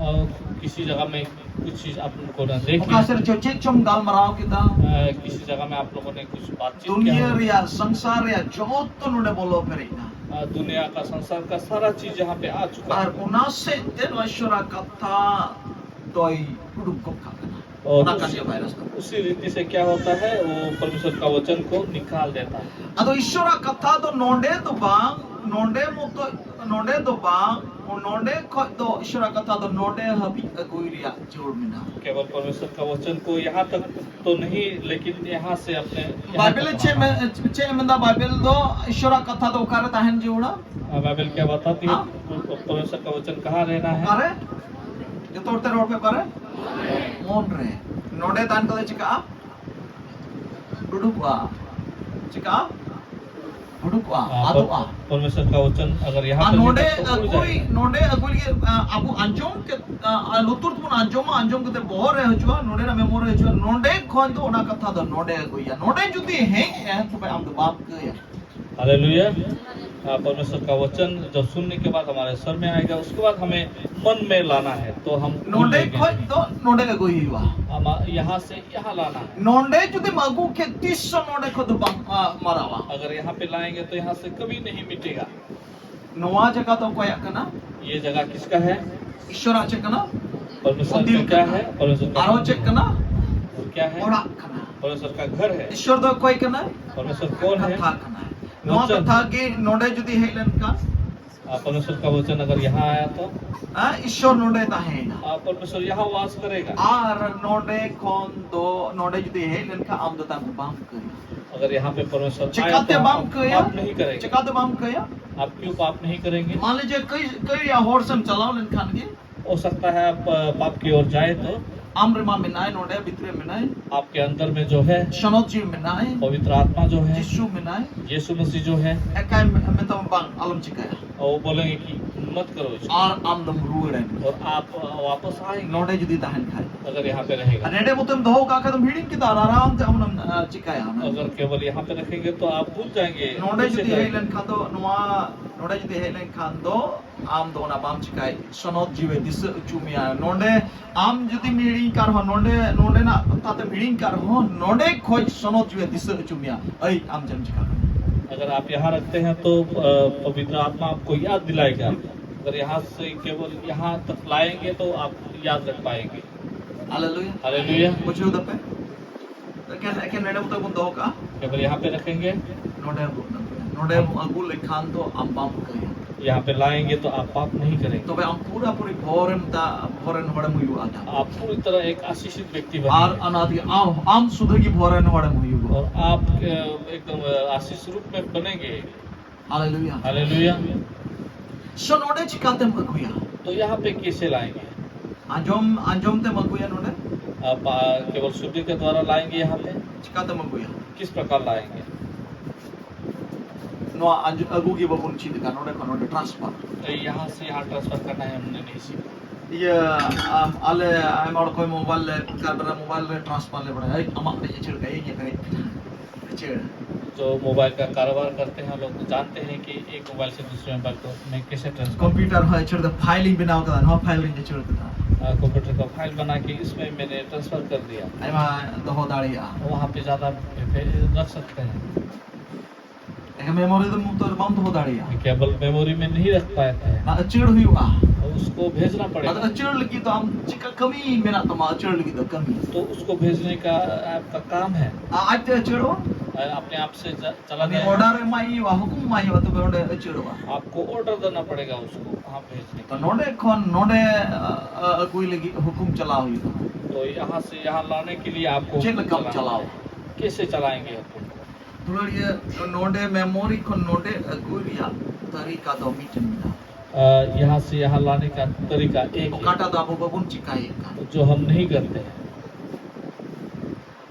और किसी जगह में कुछ चीज आप लोगों ने देखी, ᱚᱠᱟ ᱥᱮᱫ ᱨᱮ ᱪᱚᱝ ᱪᱮᱫ ᱪᱚᱢ ᱜᱟᱞᱢᱟᱨᱟᱣ ᱠᱮᱫᱟ, अ, किसी जगह में आप लोगों ने कुछ बातचीत किया ᱫᱩᱱᱤᱭᱟᱹ होगा। ᱨᱮᱭᱟᱜ ᱥᱚᱝᱥᱟᱨ ᱨᱮᱭᱟᱜ ᱡᱚᱛᱚ ᱱᱚᱰᱮ ᱵᱚᱞᱚ ᱯᱮᱨᱮᱡ ᱮᱱᱟ᱾ अ, दुनिया का संसार का सारा चीज यहाँ पे आ चुका ᱟᱨ है। ᱚᱱᱟ ᱥᱮᱫ ᱛᱮ ᱱᱚᱣᱟ ᱤᱥᱚᱨᱟᱜ ᱠᱟᱛᱷᱟ ᱫᱚᱭ ᱩᱰᱩᱠ ᱜᱚᱫ ᱠᱟᱜ ᱠᱟᱱᱟ᱾ और ᱚᱱᱟ ᱠᱟᱱ उस, ᱜᱮᱭᱟ ᱵᱷᱟᱭᱨᱟᱥ ᱫᱚ᱾ उसी रीति से क्या होता है, वो परमेश्वर का वचन को निकाल देता है। ᱟᱫᱚ ᱤᱥᱚᱨᱟᱜ ᱠᱟᱛᱷᱟ ᱫᱚ ᱱᱚᱰᱮ ᱫᱚ ᱵᱟᱝ, ᱱᱚᱰᱮ ᱢᱚᱛᱚ, ᱱᱚᱰᱮ ᱫᱚ ᱵᱟᱝ, ᱱᱚᱰᱮ ᱠᱷᱚᱡ ᱫᱚ ᱤᱥᱚᱨᱟᱜ ᱠᱟᱛᱷᱟ ᱫᱚ ᱱᱚᱰᱮ ᱦᱟᱹᱵᱤᱡ ᱟᱹᱜᱩᱭ ᱨᱮᱭᱟᱜ ᱡᱟᱹᱨᱩᱲ ᱢᱮᱱᱟᱜᱼᱟ᱾ केवल परमेश्वर का वचन को यहाँ तक तो नहीं, लेकिन यहाँ से अपने यहाँ ᱵᱟᱭᱵᱮᱞ तक ᱪᱮᱫ लाना। ᱢᱮ-, ᱪᱮᱫ ᱮ ᱢᱮᱱᱫᱟ ᱵᱟᱭᱵᱮᱞ ᱫᱚ? ᱤᱥᱚᱨᱟᱜ ᱠᱟᱛᱷᱟ ᱫᱚ ᱚᱠᱟᱨᱮ ᱛᱟᱦᱮᱱ ᱡᱟᱹᱨᱩᱲᱟ? हाँ, बाइबल क्या बताती है? हाँ? परमेश्वर का वचन कहाँ रहना है? ᱚᱠᱟᱨᱮ? ᱡᱚᱛᱚ ᱦᱚᱲ ᱛᱮ ᱨᱚᱲ ᱯᱮ, ᱚᱠᱟᱨᱮ? ᱢᱚᱱ ᱨᱮ᱾ ᱱᱚᱰᱮ ᱛᱟᱦᱮᱱ ᱠᱷᱟᱱ ᱫᱚ ᱪᱤᱠᱟᱜᱼᱟ? ᱩᱰᱩᱠᱚᱜᱼᱟ᱾ ᱪᱤᱠᱟᱜᱼᱟ? ᱩᱰᱩᱠᱚᱜᱼᱟ, ᱟᱫᱚᱜᱼᱟ᱾ ᱯᱚᱨᱢᱮᱥᱚᱨ ᱠᱟ ᱵᱚᱪᱚᱱ ᱟᱜᱟᱨ ᱭᱟᱦᱟᱸ ᱟᱨ ᱱᱚᱰᱮ ᱟᱹᱜᱩᱭ, ᱱᱚᱰᱮ ᱟᱹᱜᱩᱭ ᱞᱟᱹᱜᱤᱫ ᱟᱵᱚ ᱟᱸᱡᱚᱢ ᱠᱮᱫ, ᱞᱩᱛᱩᱨ ᱛᱮᱵᱚᱱ ᱟᱸᱡᱚᱢᱟ, ᱟᱸᱡᱚᱢ ᱠᱟᱛᱮ ᱵᱚᱦᱚᱜ ᱨᱮ ᱦᱤᱡᱩᱜᱼᱟ, ᱱᱚᱰᱮᱱᱟᱜ ᱢᱮᱢᱳᱨᱤ ᱦᱤᱡᱩᱜᱼᱟ, ᱱᱚᱰᱮ ᱠᱷᱚᱱ ᱫᱚ ᱚᱱᱟ ᱠᱟᱛᱷᱟ ᱫᱚ ᱱᱚᱰᱮ ᱟᱹᱜᱩᱭᱟ᱾ ᱱᱚᱰᱮ ᱡᱩᱫᱤ ᱦᱮᱡ ᱮᱱ, ᱛᱚᱵᱮ ᱟᱢ ᱫᱚ ᱵᱟᱢ ᱠᱟᱹᱭᱟ᱾ हालेलुया। परमेश्वर का वचन जब सुनने के बाद हमारे सर में आएगा, उसके बाद हमें मन में लाना है, तो हम ᱱᱚᱰᱮ ᱠᱷᱚᱱ ᱫᱚ ᱱᱚᱰᱮ ᱟᱹᱜᱩᱭ ᱦᱩᱭᱩᱜᱼᱟ᱾ ᱦᱟᱢ ᱭᱟᱦᱟᱸ ᱥᱮ ᱭᱟᱦᱟᱸ ᱞᱟᱱᱟ ᱦᱮ᱾ ᱱᱚᱰᱮ ᱡᱩᱫᱤᱢ ᱟᱹᱜᱩ ᱠᱮᱫ, ᱛᱤᱥ ᱦᱚᱸ ᱱᱚᱰᱮ ᱠᱷᱚᱱ ᱫᱚ ᱵᱟᱝ ᱢᱟᱨᱟᱣᱟ᱾ ᱟᱜᱟᱨ ᱭᱟᱦᱟᱸ ᱯᱮ ᱞᱟᱭᱮᱸᱜᱮ ᱛᱚ ᱭᱟᱦᱟᱸ ᱥᱮ ᱠᱟᱵᱷᱤ ᱱᱟᱦᱤᱸ ᱢᱤᱴᱮᱜᱟ᱾ ᱱᱚᱣᱟ ᱡᱟᱭᱜᱟ ᱫᱚ ᱚᱠᱚᱭᱟᱜ ᱠᱟᱱᱟ? ᱭᱮ ᱡᱟᱭᱜᱟ ᱠᱤᱥᱠᱟ ᱦᱮ? ᱤᱥᱣᱚᱨᱟᱜ ᱪᱮᱫ ᱠᱟᱱᱟ? ᱯᱚᱨᱢᱮᱥᱚᱨ ᱠᱟ ᱠᱭᱟ ᱦᱮ? ᱯᱚᱨᱢᱮᱥᱚᱨ ᱠᱟ ᱟᱨᱦᱚᱸ ᱪᱮᱫ ᱠᱟᱱᱟ? ᱠᱭᱟ ᱦᱮ? ᱚᱲᱟᱜ ᱠᱟᱱᱟ᱾ ᱯᱚᱨᱢᱮᱥᱚᱨ ᱠᱟ ᱜᱷᱚᱨ ᱦᱮ᱾ ᱤᱥᱣᱚᱨ ᱫᱚ ᱚᱠᱚᱭ ᱠᱟᱱᱟᱭ? ᱯᱚᱨᱢᱮᱥᱚᱨ ᱠᱚᱱ ᱦᱮ? ᱠᱟᱛᱷᱟ ᱠᱟᱱᱟᱭ᱾ ᱱᱚᱣᱟ ᱠᱟᱛᱷᱟ ᱜᱮ ᱱᱚᱰᱮ ᱡᱩᱫᱤ ᱦᱮᱡ ᱞᱮᱱᱠᱷᱟᱱ, ᱯᱚᱨᱢᱮᱥᱚᱨ ᱠᱟ ᱵᱚᱪᱚᱱ ᱟᱜᱟᱨ ᱭᱟᱦᱟᱸ ᱟᱭᱟ ᱛᱚ, ᱤᱥᱣᱚᱨ ᱱᱚᱰᱮ ᱛᱟᱦᱮᱸᱭᱮᱱᱟ᱾ ᱯᱚᱨᱢᱮᱥᱚᱨ ᱭᱟᱦᱟᱸ ᱵᱟᱥ ᱠᱟᱨᱮᱜᱟ᱾ ᱟᱨ ᱱᱚᱰᱮ ᱠᱷᱚᱱ ᱫᱚ ᱱᱚᱰᱮ ᱡᱩᱫᱤ ᱦᱮᱡ ᱞᱮᱱᱠᱷᱟᱱ ᱟᱢ ᱫᱚ ᱛᱟᱦᱚᱞᱮ ᱵᱟᱢ ᱠᱟᱹᱭᱟ᱾ ᱟᱜᱟᱨ ᱭᱟᱦᱟᱸ ᱯᱮ ᱯᱚᱨᱢᱮᱥᱚᱨ ᱪᱤᱠᱟᱹᱛᱮ ᱵᱟᱢ ᱠᱟᱹᱭᱟ? ᱪᱤᱠᱟᱹᱛᱮ ᱵᱟᱢ ᱠᱟᱹᱭᱟ? ᱢᱟᱱᱮ ᱡᱮ ᱠᱟᱹᱭ ᱨᱮᱭᱟᱜ ᱦᱚᱨ ᱥᱮᱢ ᱪᱟᱞᱟᱣ ᱞᱮᱱᱠᱷᱟᱱ ᱜᱮ, ᱦᱚ ᱥᱟᱠᱛᱟ ᱦᱮ ᱟᱯ ᱯᱟᱯ ᱠᱤ ᱳᱨ ᱡᱟᱭᱮ ᱛᱚ, ᱟᱢ ᱨᱮᱢᱟ ᱢᱮᱱᱟᱭ, ᱱᱚᱰᱮ ᱵᱷᱤᱛᱨᱤ ᱨᱮ ᱢᱮᱱᱟᱭ᱾ ᱟᱯᱠᱮ ᱟᱱᱫᱟᱨ ᱢᱮ ᱡᱚ ᱦᱮ, ᱥᱚᱱᱚᱛ ᱡᱤᱣᱤ ᱢᱮᱱᱟᱭ᱾ ᱯᱚᱵᱤᱛᱨ ᱟᱛᱢᱟ ᱡᱚ ᱦᱮ, ᱭᱤᱥᱩ ᱢᱮᱱᱟᱭ᱾ ᱭᱤᱥᱩ ᱢᱟᱥᱤ ᱡᱚ ᱦᱮ᱾ ᱮᱠᱟᱭ ᱢᱮᱛᱟᱢᱟ, ᱵᱟᱝ, ᱟᱞᱚᱢ ᱪᱤᱠᱟᱹᱭᱟ᱾ ᱟᱨ ᱟᱢ ᱫᱚᱢ ᱨᱩᱣᱟᱹᱲᱮᱱ᱾ ᱱᱚᱰᱮ ᱡᱩᱫᱤ ᱛᱟᱦᱮᱱ ᱠᱷᱟᱡ᱾ ᱟᱨ ᱱᱚᱰᱮ ᱢᱚᱛᱚᱢ ᱫᱚᱦᱚ ᱠᱟᱜ ᱠᱷᱟᱡ ᱫᱚᱢ ᱦᱤᱲᱤᱧ ᱠᱮᱫᱟ ᱟᱨ ᱟᱨᱟᱢ ᱛᱮ ᱟᱢ ᱫᱚᱢ ᱪᱤᱠᱟᱹᱭᱟ᱾ ᱱᱚᱰᱮ ᱡᱩᱫᱤ ᱦᱮᱡ ᱞᱮᱱᱠᱷᱟᱱ ᱫᱚ ᱱᱚᱣᱟ, ᱱᱚᱰᱮ ᱡᱩᱫᱤ ᱦᱮᱡ ᱞᱮᱱᱠᱷᱟᱱ ᱫᱚ ᱟᱢ ᱫᱚ ᱚᱱᱟ ᱵᱟᱢ ᱪᱤᱠᱟᱹᱭ, ᱥᱚᱱᱚᱛ ᱡᱤᱣᱤ ᱫᱤᱥᱟᱹ ᱦᱚᱪᱚ ᱢᱮᱭᱟ᱾ ᱱᱚᱰᱮ ᱟᱢ ᱡᱩᱫᱤᱢ ᱦᱤᱲᱤᱧ ᱠᱟᱜ ᱨᱮᱦᱚᱸ, ᱱᱚᱰᱮ, ᱱᱚᱰᱮᱱᱟᱜ ᱠᱟᱛᱷᱟ ᱛᱮᱢ ᱦᱤᱲᱤᱧ ᱠᱟᱜ ᱨᱮᱦᱚᱸ, ᱱᱚᱰᱮ ᱠᱷᱚᱡ ᱥᱚᱱᱚᱛ ᱡᱤᱣᱤ ᱫᱤᱥᱟᱹ ᱦᱚᱪᱚ ᱢᱮᱭᱟ, ᱟᱹᱭ, ᱟᱢ ᱪᱮᱫ ᱮᱢ ᱪᱤᱠᱟ ᱠᱟᱱᱟ᱾ अगर आप यहाँ रखते हैं तो पवित्र आत्मा आपको याद दिलाएगा। अगर यहाँ से केवल यहाँ तक लाएंगे तो आप याद रख पाएंगे। हालेलुया। हालेलुया। ᱵᱩᱡᱷᱟᱹᱣ ᱫᱟᱯᱮ? ᱮᱠᱮᱱ, ᱮᱠᱮᱱ ᱱᱚᱰᱮ ᱵᱚᱱ ᱫᱚᱦᱚ ᱠᱟᱜᱼᱟ᱾ केवल यहाँ पे रखेंगे। ᱱᱚᱰᱮ ᱵᱚᱱ, ᱱᱚᱰᱮ ᱵᱚᱱ ᱟᱹᱜᱩ ᱞᱮᱠᱷᱟᱱ ᱫᱚ ᱟᱢ ᱵᱟᱢ ᱠᱟᱹᱭᱟ᱾ यहाँ पे लाएंगे तो आप पाप नहीं करेंगे। ᱛᱚᱵᱮ ᱟᱢ ᱯᱩᱨᱟᱹᱯᱩᱨᱤ ᱵᱷᱚᱨᱮᱢ ᱛᱟ-, ᱵᱷᱚᱨᱮᱱ ᱦᱚᱲᱮᱢ ᱦᱩᱭᱩᱜᱼᱟ ᱛᱟ᱾ आप पूरी तरह एक आशीषित व्यक्ति ᱟᱨ ᱵᱮᱱᱮᱜᱟ। ᱚᱱᱟ ᱛᱮᱜᱮ ᱟᱢ, ᱟᱢ ᱥᱩᱫᱷᱟᱹ ᱜᱮ ᱵᱷᱚᱨᱮᱱ ᱦᱚᱲᱮᱢ ᱦᱩᱭᱩᱜᱼᱟ᱾ और आप, अ, एकदम, अ, आशीष रूप में बनेंगे। हालेलुया। हालेलुया। So, ᱱᱚᱰᱮ ᱪᱤᱠᱟᱛᱮᱢ ᱟᱹᱜᱩᱭᱟ? तो यहाँ पे कैसे लाएंगे? ᱟᱸᱡᱚᱢ, ᱟᱸᱡᱚᱢ ᱛᱮᱢ ᱟᱹᱜᱩᱭᱟ ᱱᱚᱰᱮ? आप, आ, केवल सुनने के द्वारा लाएंगे यहाँ पे? ᱪᱤᱠᱟᱛᱮᱢ ᱟᱹᱜᱩᱭᱟ? किस प्रकार लाएंगे? ᱱᱚᱣᱟ ᱟᱸᱡᱚ-, ᱟᱹᱜᱩ ᱜᱮ ᱵᱟᱵᱚᱱ ᱪᱮᱫ ᱟᱠᱟᱫ, ᱱᱚᱰᱮ ᱠᱷᱚᱱ ᱱᱚᱰᱮ transfer᱾ यहाँ से यहाँ ट्रांसफर करना है, हमने नहीं सीखा। ᱤᱭᱟᱹ, ᱟᱢ, ᱟᱞᱮ ᱟᱭᱢᱟ ᱦᱚᱲ ᱠᱚ ᱢᱳᱵᱟᱭᱤᱞ ᱞᱮ, ᱠᱟᱨᱵᱟᱨᱟ ᱢᱳᱵᱟᱭᱤᱞ ᱨᱮ transfer ᱞᱮ ᱵᱟᱲᱟᱭᱟ᱾ ᱦᱮᱡ, ᱟᱢᱟᱜ ᱨᱮ ᱟᱹᱪᱟᱹᱲ ᱠᱟᱜ, ᱤᱧ ᱟᱹᱪᱟᱹᱲ᱾ ᱟᱹᱪᱟᱹᱲ᱾ जो मोबाइल का कारोबार करते हैं, लोग जानते हैं कि एक मोबाइल से दूसरे मोबाइल को मैं कैसे ट्रांसफर। ᱠᱚᱢᱯᱤᱭᱩᱴᱟᱨ ᱦᱚᱸ ᱟᱹᱪᱟᱹᱲ ᱫᱚ, ᱯᱷᱟᱭᱤᱞ ᱤᱧ ᱵᱮᱱᱟᱣ ᱠᱟᱫᱟ, ᱱᱚᱣᱟ ᱯᱷᱟᱭᱤᱞ ᱨᱤᱧ ᱟᱹᱪᱟᱹᱲ ᱠᱟᱫᱟ᱾ ᱟᱨ ᱠᱚᱢᱯᱤᱭᱩᱴᱟᱨ ᱠᱟ ᱯᱷᱟᱭᱤᱞ ᱵᱟᱱᱟ ᱠᱮ ᱤᱥᱢᱮ ᱢᱮᱱᱮ ᱴᱨᱟᱱᱥᱯᱷᱟᱨ ᱠᱟᱨ ᱫᱤᱭᱟ᱾ ᱟᱭᱢᱟ ᱫᱚᱦᱚ ᱫᱟᱲᱮᱭᱟᱜᱼᱟ᱾ ᱣᱟᱦᱟᱸ ᱯᱮ ᱡᱟᱫᱟ ᱯᱮ ᱨᱟᱠᱷ ᱥᱟᱠᱛᱮ ᱦᱮᱸ᱾ ᱮᱱᱠᱷᱟᱱ ᱢᱮᱢᱳᱨᱤ ᱫᱚ ᱢᱚᱛᱚ ᱵᱟᱢ ᱫᱚᱦᱚ ᱫᱟᱲᱮᱭᱟᱜᱼᱟ᱾ केवल मेमोरी में नहीं रख पाते हैं। ᱚᱱᱟ ᱟᱹᱪᱟᱹᱲ ᱦᱩᱭᱩᱜᱼᱟ᱾ उसको भेजना ᱟᱫᱚ ᱯᱚᱲᱮᱜᱟ। ᱟᱹᱪᱟᱹᱲ ᱞᱟᱹᱜᱤᱫ ᱫᱚ ᱟᱢ ᱪᱮᱫᱠᱟ ᱠᱟᱹᱢᱤ ᱢᱮᱱᱟᱜ ᱛᱟᱢᱟ, ᱟᱹᱪᱟᱹᱲ ᱞᱟᱹᱜᱤᱫ ᱫᱚ ᱠᱟᱹᱢᱤ? तो उसको भेजने का आपका काम है। ᱟ-, ᱟᱡᱛᱮ ᱟᱹᱪᱟᱹᱲᱚᱜᱼᱟ? अपने आप से जा- चला ᱩᱱᱤ ᱜᱟᱭᱟ। ᱚᱨᱰᱟᱨ ᱮᱢᱟᱭ ᱦᱩᱭᱩᱜᱼᱟ, ᱦᱩᱠᱩᱢ ᱮᱢᱟᱭ ᱦᱩᱭᱩᱜᱼᱟ, ᱛᱚᱵᱮ ᱚᱸᱰᱮ ᱟᱹᱪᱟᱹᱲᱚᱜᱼᱟ᱾ आपको ऑर्डर देना पड़ेगा उसको वहाँ भेजने के लिए। ᱛᱚ ᱱᱚᱰᱮ ᱠᱷᱚᱱ ᱱᱚᱰᱮ, ᱟ, ᱟ, ᱟᱹᱜᱩᱭ ᱞᱟᱹᱜᱤᱫ ᱦᱩᱠᱩᱢ ᱪᱟᱞᱟᱣ ᱦᱩᱭᱩᱜᱼᱟ᱾ तो यहाँ से यहाँ लाने के लिए आपको ᱪᱮᱫ ᱞᱮᱠᱟᱢ ᱪᱟᱞᱟᱣᱟ? कैसे चलाएंगे हुकुम? ᱫᱩᱞᱟᱹᱲᱤᱭᱟᱹ, ᱱᱚᱰᱮ ᱢᱮᱢᱳᱨᱤ ᱠᱷᱚᱱ ᱱᱚᱰᱮ ᱟᱹᱜᱩᱭ ᱨᱮᱭᱟᱜ ᱛᱟᱹᱨᱤᱠᱟ ᱫᱚ ᱢᱤᱫᱴᱮᱱ ᱢᱮᱱᱟᱜᱼᱟ᱾ अ, यहाँ से यहाँ लाने का तरीका एक है। ᱚᱠᱟᱴᱟᱜ ᱫᱚ ᱟᱵᱚ ᱵᱟᱵᱚᱱ ᱪᱤᱠᱟᱭᱮᱫ ᱠᱟᱱ᱾ जो हम नहीं करते हैं।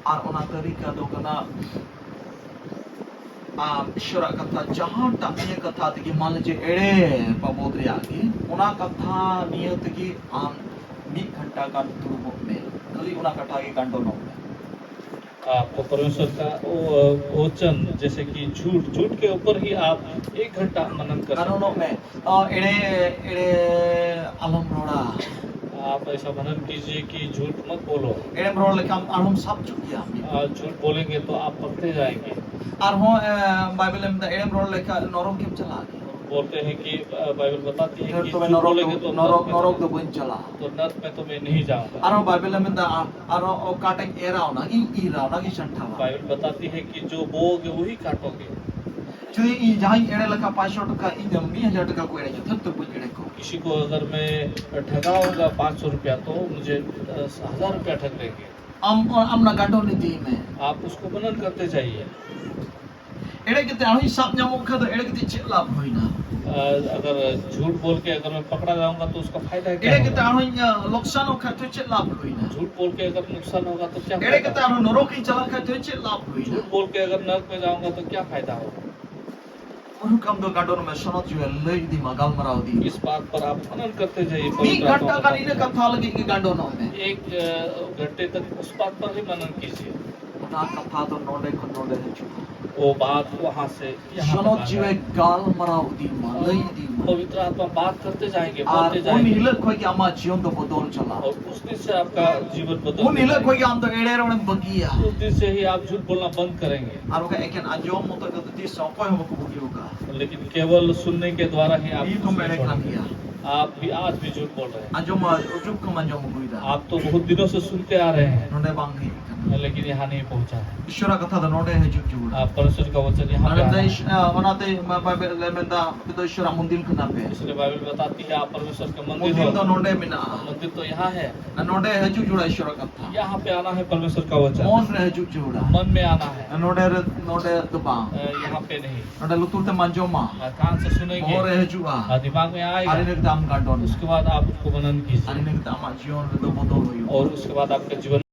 ᱟᱨ ᱚᱱᱟ ᱛᱟᱹᱨᱤᱠᱟ ᱫᱚ ᱠᱟᱱᱟ, ᱟᱢ ᱤᱥᱚᱨᱟᱜ ᱠᱟᱛᱷᱟ ᱡᱟᱦᱟᱸᱴᱟᱜ ᱱᱤᱭᱟᱹ ᱠᱟᱛᱷᱟ ᱛᱮᱜᱮ, ᱢᱟᱱᱮ ᱡᱮ ᱮᱲᱮ ᱵᱟᱵᱚᱫ ᱨᱮᱭᱟᱜ ᱜᱮ, ᱚᱱᱟ ᱠᱟᱛᱷᱟ ᱱᱤᱭᱟᱹ ᱛᱮᱜᱮ ᱟᱢ ᱢᱤᱫ ᱜᱷᱚᱱᱴᱟ ᱜᱟᱱ ᱫᱩᱲᱩᱵᱚᱜ ᱢᱮ, ᱠᱷᱟᱹᱞᱤ ᱚᱱᱟ ᱠᱟᱛᱷᱟ ᱜᱮ ᱜᱟᱱᱰᱚᱱᱚᱜ ᱢᱮ᱾ आपको परमेश्वर का वो, वचन, जैसे कि झूठ, झूठ के ऊपर ही आप एक घंटा मनन कर सकते हैं। ᱜᱟᱱᱰᱚᱱᱚᱜ ᱢᱮ᱾ ᱚ, ᱮᱲᱮ, ᱮᱲᱮ ᱟᱞᱚᱢ ᱨᱚᱲᱟ᱾ आप ऐसा मनन कीजिए कि झूठ मत बोलो। ᱮᱲᱮᱢ ᱨᱚᱲ ᱞᱮᱠᱷᱟᱱ ᱟᱨᱦᱚᱸᱢ ᱥᱟᱵ ᱦᱚᱪᱚᱜ ᱜᱮᱭᱟ᱾ ᱟᱨ झूठ बोलेंगे तो आप पकड़े जाएंगे। ᱟᱨᱦᱚᱸ, ᱮ, ᱵᱟᱭᱵᱮᱞᱮ ᱢᱮᱱᱫᱟ, ᱮᱲᱮᱢ ᱨᱚᱲ ᱞᱮᱠᱷᱟᱱ ᱱᱚᱨᱚᱠ ᱜᱮᱢ ᱪᱟᱞᱟᱜᱼᱟ᱾ बोलते हैं कि, अ, बाइबल बताती है ᱯᱷᱤᱨ कि ᱛᱚᱵᱮ झूठ ᱱᱚᱨᱚᱠ ᱫᱚ, बोलेंगे तो ᱱᱚᱨᱚᱠ, ᱱᱚᱨᱚᱠ ᱫᱚ ᱵᱟᱹᱧ ᱪᱟᱞᱟᱜᱼᱟ᱾ तो नरक में तो मैं नहीं जाऊंगा। ᱟᱨᱦᱚᱸ ᱵᱟᱭᱵᱮᱞᱮ ᱢᱮᱱᱫᱟ, ᱟ-, ᱟᱨᱦᱚᱸ ᱚᱠᱟᱴᱟᱜ ᱮᱨᱟ ᱚᱱᱟᱜᱤᱧ ᱤᱨᱟ, ᱚᱱᱟᱜᱤᱧ ᱥᱟᱢᱴᱟᱣᱟ᱾ बाइबल बताती है कि जो बोओगे वही काटोगे। ᱡᱩᱫᱤ ᱤᱧ ᱡᱟᱦᱟᱸᱭ ᱮᱲᱮ ᱞᱮᱠᱷᱟᱱ ᱯᱟᱸᱪᱥᱚ ᱴᱟᱠᱟ, ᱤᱧ ᱫᱚ ᱢᱤᱫ ᱦᱟᱡᱟᱨ ᱴᱟᱠᱟ ᱠᱚ ᱮᱲᱮᱧᱟ, ᱛᱷᱟᱹᱨ ᱛᱷᱟᱹᱨ ᱵᱟᱹᱧ ᱮᱲᱮ ᱠᱚᱣᱟ᱾ किसी को अगर मैं ठगाऊंगा पाँच सौ रुपया, तो मुझे, अ, हजार रुपया ठग देंगे। ᱟᱢ, ᱟᱢ ᱚᱱᱟ ᱜᱟᱱᱰᱚ ᱤᱫᱤᱭ ᱢᱮ᱾ आप उसको मनन करते जाइए। ᱮᱲᱮ ᱠᱟᱛᱮ ᱟᱨᱦᱚᱸᱧ ᱥᱟᱵ ᱧᱟᱢᱚᱜ ᱠᱷᱟᱱ ᱫᱚ ᱮᱲᱮ ᱠᱟᱛᱮ ᱪᱮᱫ ᱞᱟᱵᱷ ᱦᱩᱭᱱᱟ? अ, अगर झूठ बोल के अगर मैं पकड़ा जाऊंगा, तो उसका फायदा क्या होगा? ᱮᱲᱮ ᱠᱟᱛᱮ ᱟᱨᱦᱚᱸᱧ, ᱟ, ᱞᱚᱠᱥᱟᱱᱚᱜ ᱠᱷᱟᱱ ᱫᱚ ᱪᱮᱫ ᱞᱟᱵᱷ ᱦᱩᱭᱱᱟ? झूठ बोल के अगर नुकसान होगा, तो क्या फायदा होगा? ᱮᱲᱮ ᱠᱟᱛᱮ ᱟᱨᱦᱚᱸ ᱱᱚᱨᱚᱠ ᱤᱧ ᱪᱟᱞᱟᱜ ᱠᱷᱟᱱ ᱫᱚ ᱪᱮᱫ ᱞᱟᱵᱷ ᱦᱩᱭᱱᱟ? झूठ बोल के अगर नरक में जाऊंगा, तो क्या फायदा होगा? ᱚᱱᱠᱟᱢ ᱫᱚ ᱜᱟᱸᱰᱚᱱ ᱢᱮ, ᱥᱚᱱᱚᱛ ᱡᱤᱣᱤ ᱞᱟᱹᱭ ᱤᱫᱤ ᱢᱟ, ᱜᱟᱞᱢᱟᱨᱟᱣ ᱤᱫᱤ ᱢᱟ᱾ इस बात पर आप मनन करते जाइए, ᱢᱤᱫ पवित्र आत्मा ᱜᱷᱟᱱᱴᱟ ᱜᱟᱱ बताते ᱤᱱᱟᱹ हैं। ᱠᱟᱛᱷᱟ ᱞᱟᱹᱜᱤᱫ ᱜᱮ ᱜᱟᱸᱰᱚᱱᱚᱜ ᱢᱮ᱾ एक अ, घंटे तक उस बात पर ही मनन कीजिए। ᱚᱱᱟ ᱠᱟᱛᱷᱟ ᱫᱚ ᱱᱚᱰᱮ ᱠᱷᱚᱱ ᱱᱚᱰᱮ ᱦᱤᱡᱩᱜᱼᱟ᱾ वो बात वहां से यहाँ तक ᱥᱚᱱᱚᱛ आएगा। ᱡᱤᱣᱤ ᱜᱟᱞᱢᱟᱨᱟᱣ ᱤᱫᱤ ᱢᱟ, ᱞᱟᱹᱭ ᱤᱫᱤ ᱢᱟ᱾ पवित्र आत्मा बात करते जाएंगे, ᱟᱨ बोलते ᱩᱱ जाएंगे। ᱦᱤᱞᱳᱜ ᱠᱷᱚᱱ ᱜᱮ ᱟᱢᱟᱜ ᱡᱤᱭᱚᱱ ᱫᱚ ᱵᱚᱫᱚᱞ ᱪᱟᱞᱟᱜᱼᱟ᱾ और उस दिन से आपका जीवन बदल ᱩᱱ ᱦᱤᱞᱳᱜ जाएगा। ᱠᱷᱚᱱ ᱜᱮ ᱟᱢ ᱫᱚ ᱮᱲᱮ ᱨᱚᱲᱮᱢ ᱵᱟᱹᱜᱤᱭᱟ᱾ उस दिन से ही आप झूठ बोलना बंद करेंगे। ᱟᱨ ᱵᱟᱠᱷᱟᱡ ᱮᱠᱮᱱ ᱟᱸᱡᱚᱢ ᱢᱚᱛᱚ ᱜᱮ ᱛᱤᱥ ᱦᱚᱸ ᱚᱠᱚᱭ ᱦᱚᱸ ᱵᱟᱠᱚ ᱵᱟᱹᱜᱤ ᱟᱠᱟᱫᱼᱟ᱾ लेकिन केवल सुनने के द्वारा ही आप ᱱᱤᱛ ᱦᱚᱸ ᱮᱲᱮ ᱠᱟᱱ ᱜᱮᱭᱟ᱾ आप भी आज भी झूठ बोल रहे हैं। ᱟᱸᱡᱚᱢ ᱢᱟ ᱚᱡᱩᱜ ᱠᱷᱚᱱ ᱟᱸᱡᱚᱢ ᱟᱹᱜᱩᱭᱮᱫᱟ᱾ आप तो बहुत दिनों से सुनते आ रहे हैं, ᱱᱚᱰᱮ ᱵᱟᱝ ᱦᱮᱡ ᱠᱟᱱᱟ᱾ लेकिन यहाँ नहीं पहुंचा है। ᱤᱥᱚᱨᱟᱜ ᱠᱟᱛᱷᱟ ᱫᱚ ᱱᱚᱰᱮ ᱦᱤᱡᱩᱜ ᱡᱟᱹᱨᱩᱲᱟ᱾ आप परमेश्वर का वचन यहाँ पे ᱚᱱᱟᱛᱮ आना है। ᱤᱥ-, ᱚᱱᱟᱛᱮ ᱵᱟᱭᱵᱮᱞ ᱨᱮ ᱢᱮᱱᱫᱟ, ᱟᱯᱮ ᱫᱚ ᱤᱥᱚᱨᱟᱜ ᱢᱚᱱᱫᱤᱨ ᱠᱟᱱᱟ ᱯᱮ᱾ इसलिए बाइबल बताती है, आप परमेश्वर का मंदिर ᱢᱚᱱᱫᱤᱨ ᱫᱚ ᱫᱚ ᱱᱚᱰᱮ ᱢᱮᱱᱟᱜᱼᱟ᱾ मंदिर तो यहाँ है। ᱟᱨ ᱱᱚᱰᱮ ᱦᱤᱡᱩᱜ ᱡᱟᱹᱨᱩᱲᱟ ᱤᱥᱚᱨᱟᱜ ᱠᱟᱛᱷᱟ᱾ यहाँ पे आना है परमेश्वर का वचन। ᱢᱚᱱ ᱨᱮ ᱦᱤᱡᱩᱜ ᱡᱟᱹᱨᱩᱲᱟ᱾ मन में आना है, ᱟᱨ ᱱᱚᱰᱮ ᱨᱮ, ᱱᱚᱰᱮ ᱫᱚ ᱵᱟᱝ᱾ अ, यहाँ पे नहीं। ᱱᱚᱰᱮ ᱞᱩᱛᱩᱨ ᱛᱮᱢ ᱟᱸᱡᱚᱢᱟ᱾ अ, कान से सुनेंगे, ᱵᱚᱦᱚᱜ ᱨᱮ ᱦᱤᱡᱩᱜᱼᱟ᱾ अ, दिमाग में ᱟᱨ आएगा। ᱤᱱᱟᱹ ᱠᱟᱛᱮ ᱟᱢ ᱜᱟᱸᱰᱚᱱ᱾ उसके बाद आप उसको मनन ᱟᱨ कीजिए ᱤᱱᱟᱹ ᱠᱟᱛᱮ ᱟᱢᱟᱜ ᱡᱤᱭᱚᱱ ᱨᱮᱫᱚ ᱵᱚᱫᱚᱞ ᱦᱩᱭᱩᱜᱼᱟ᱾ और उसके बाद आपका जीवन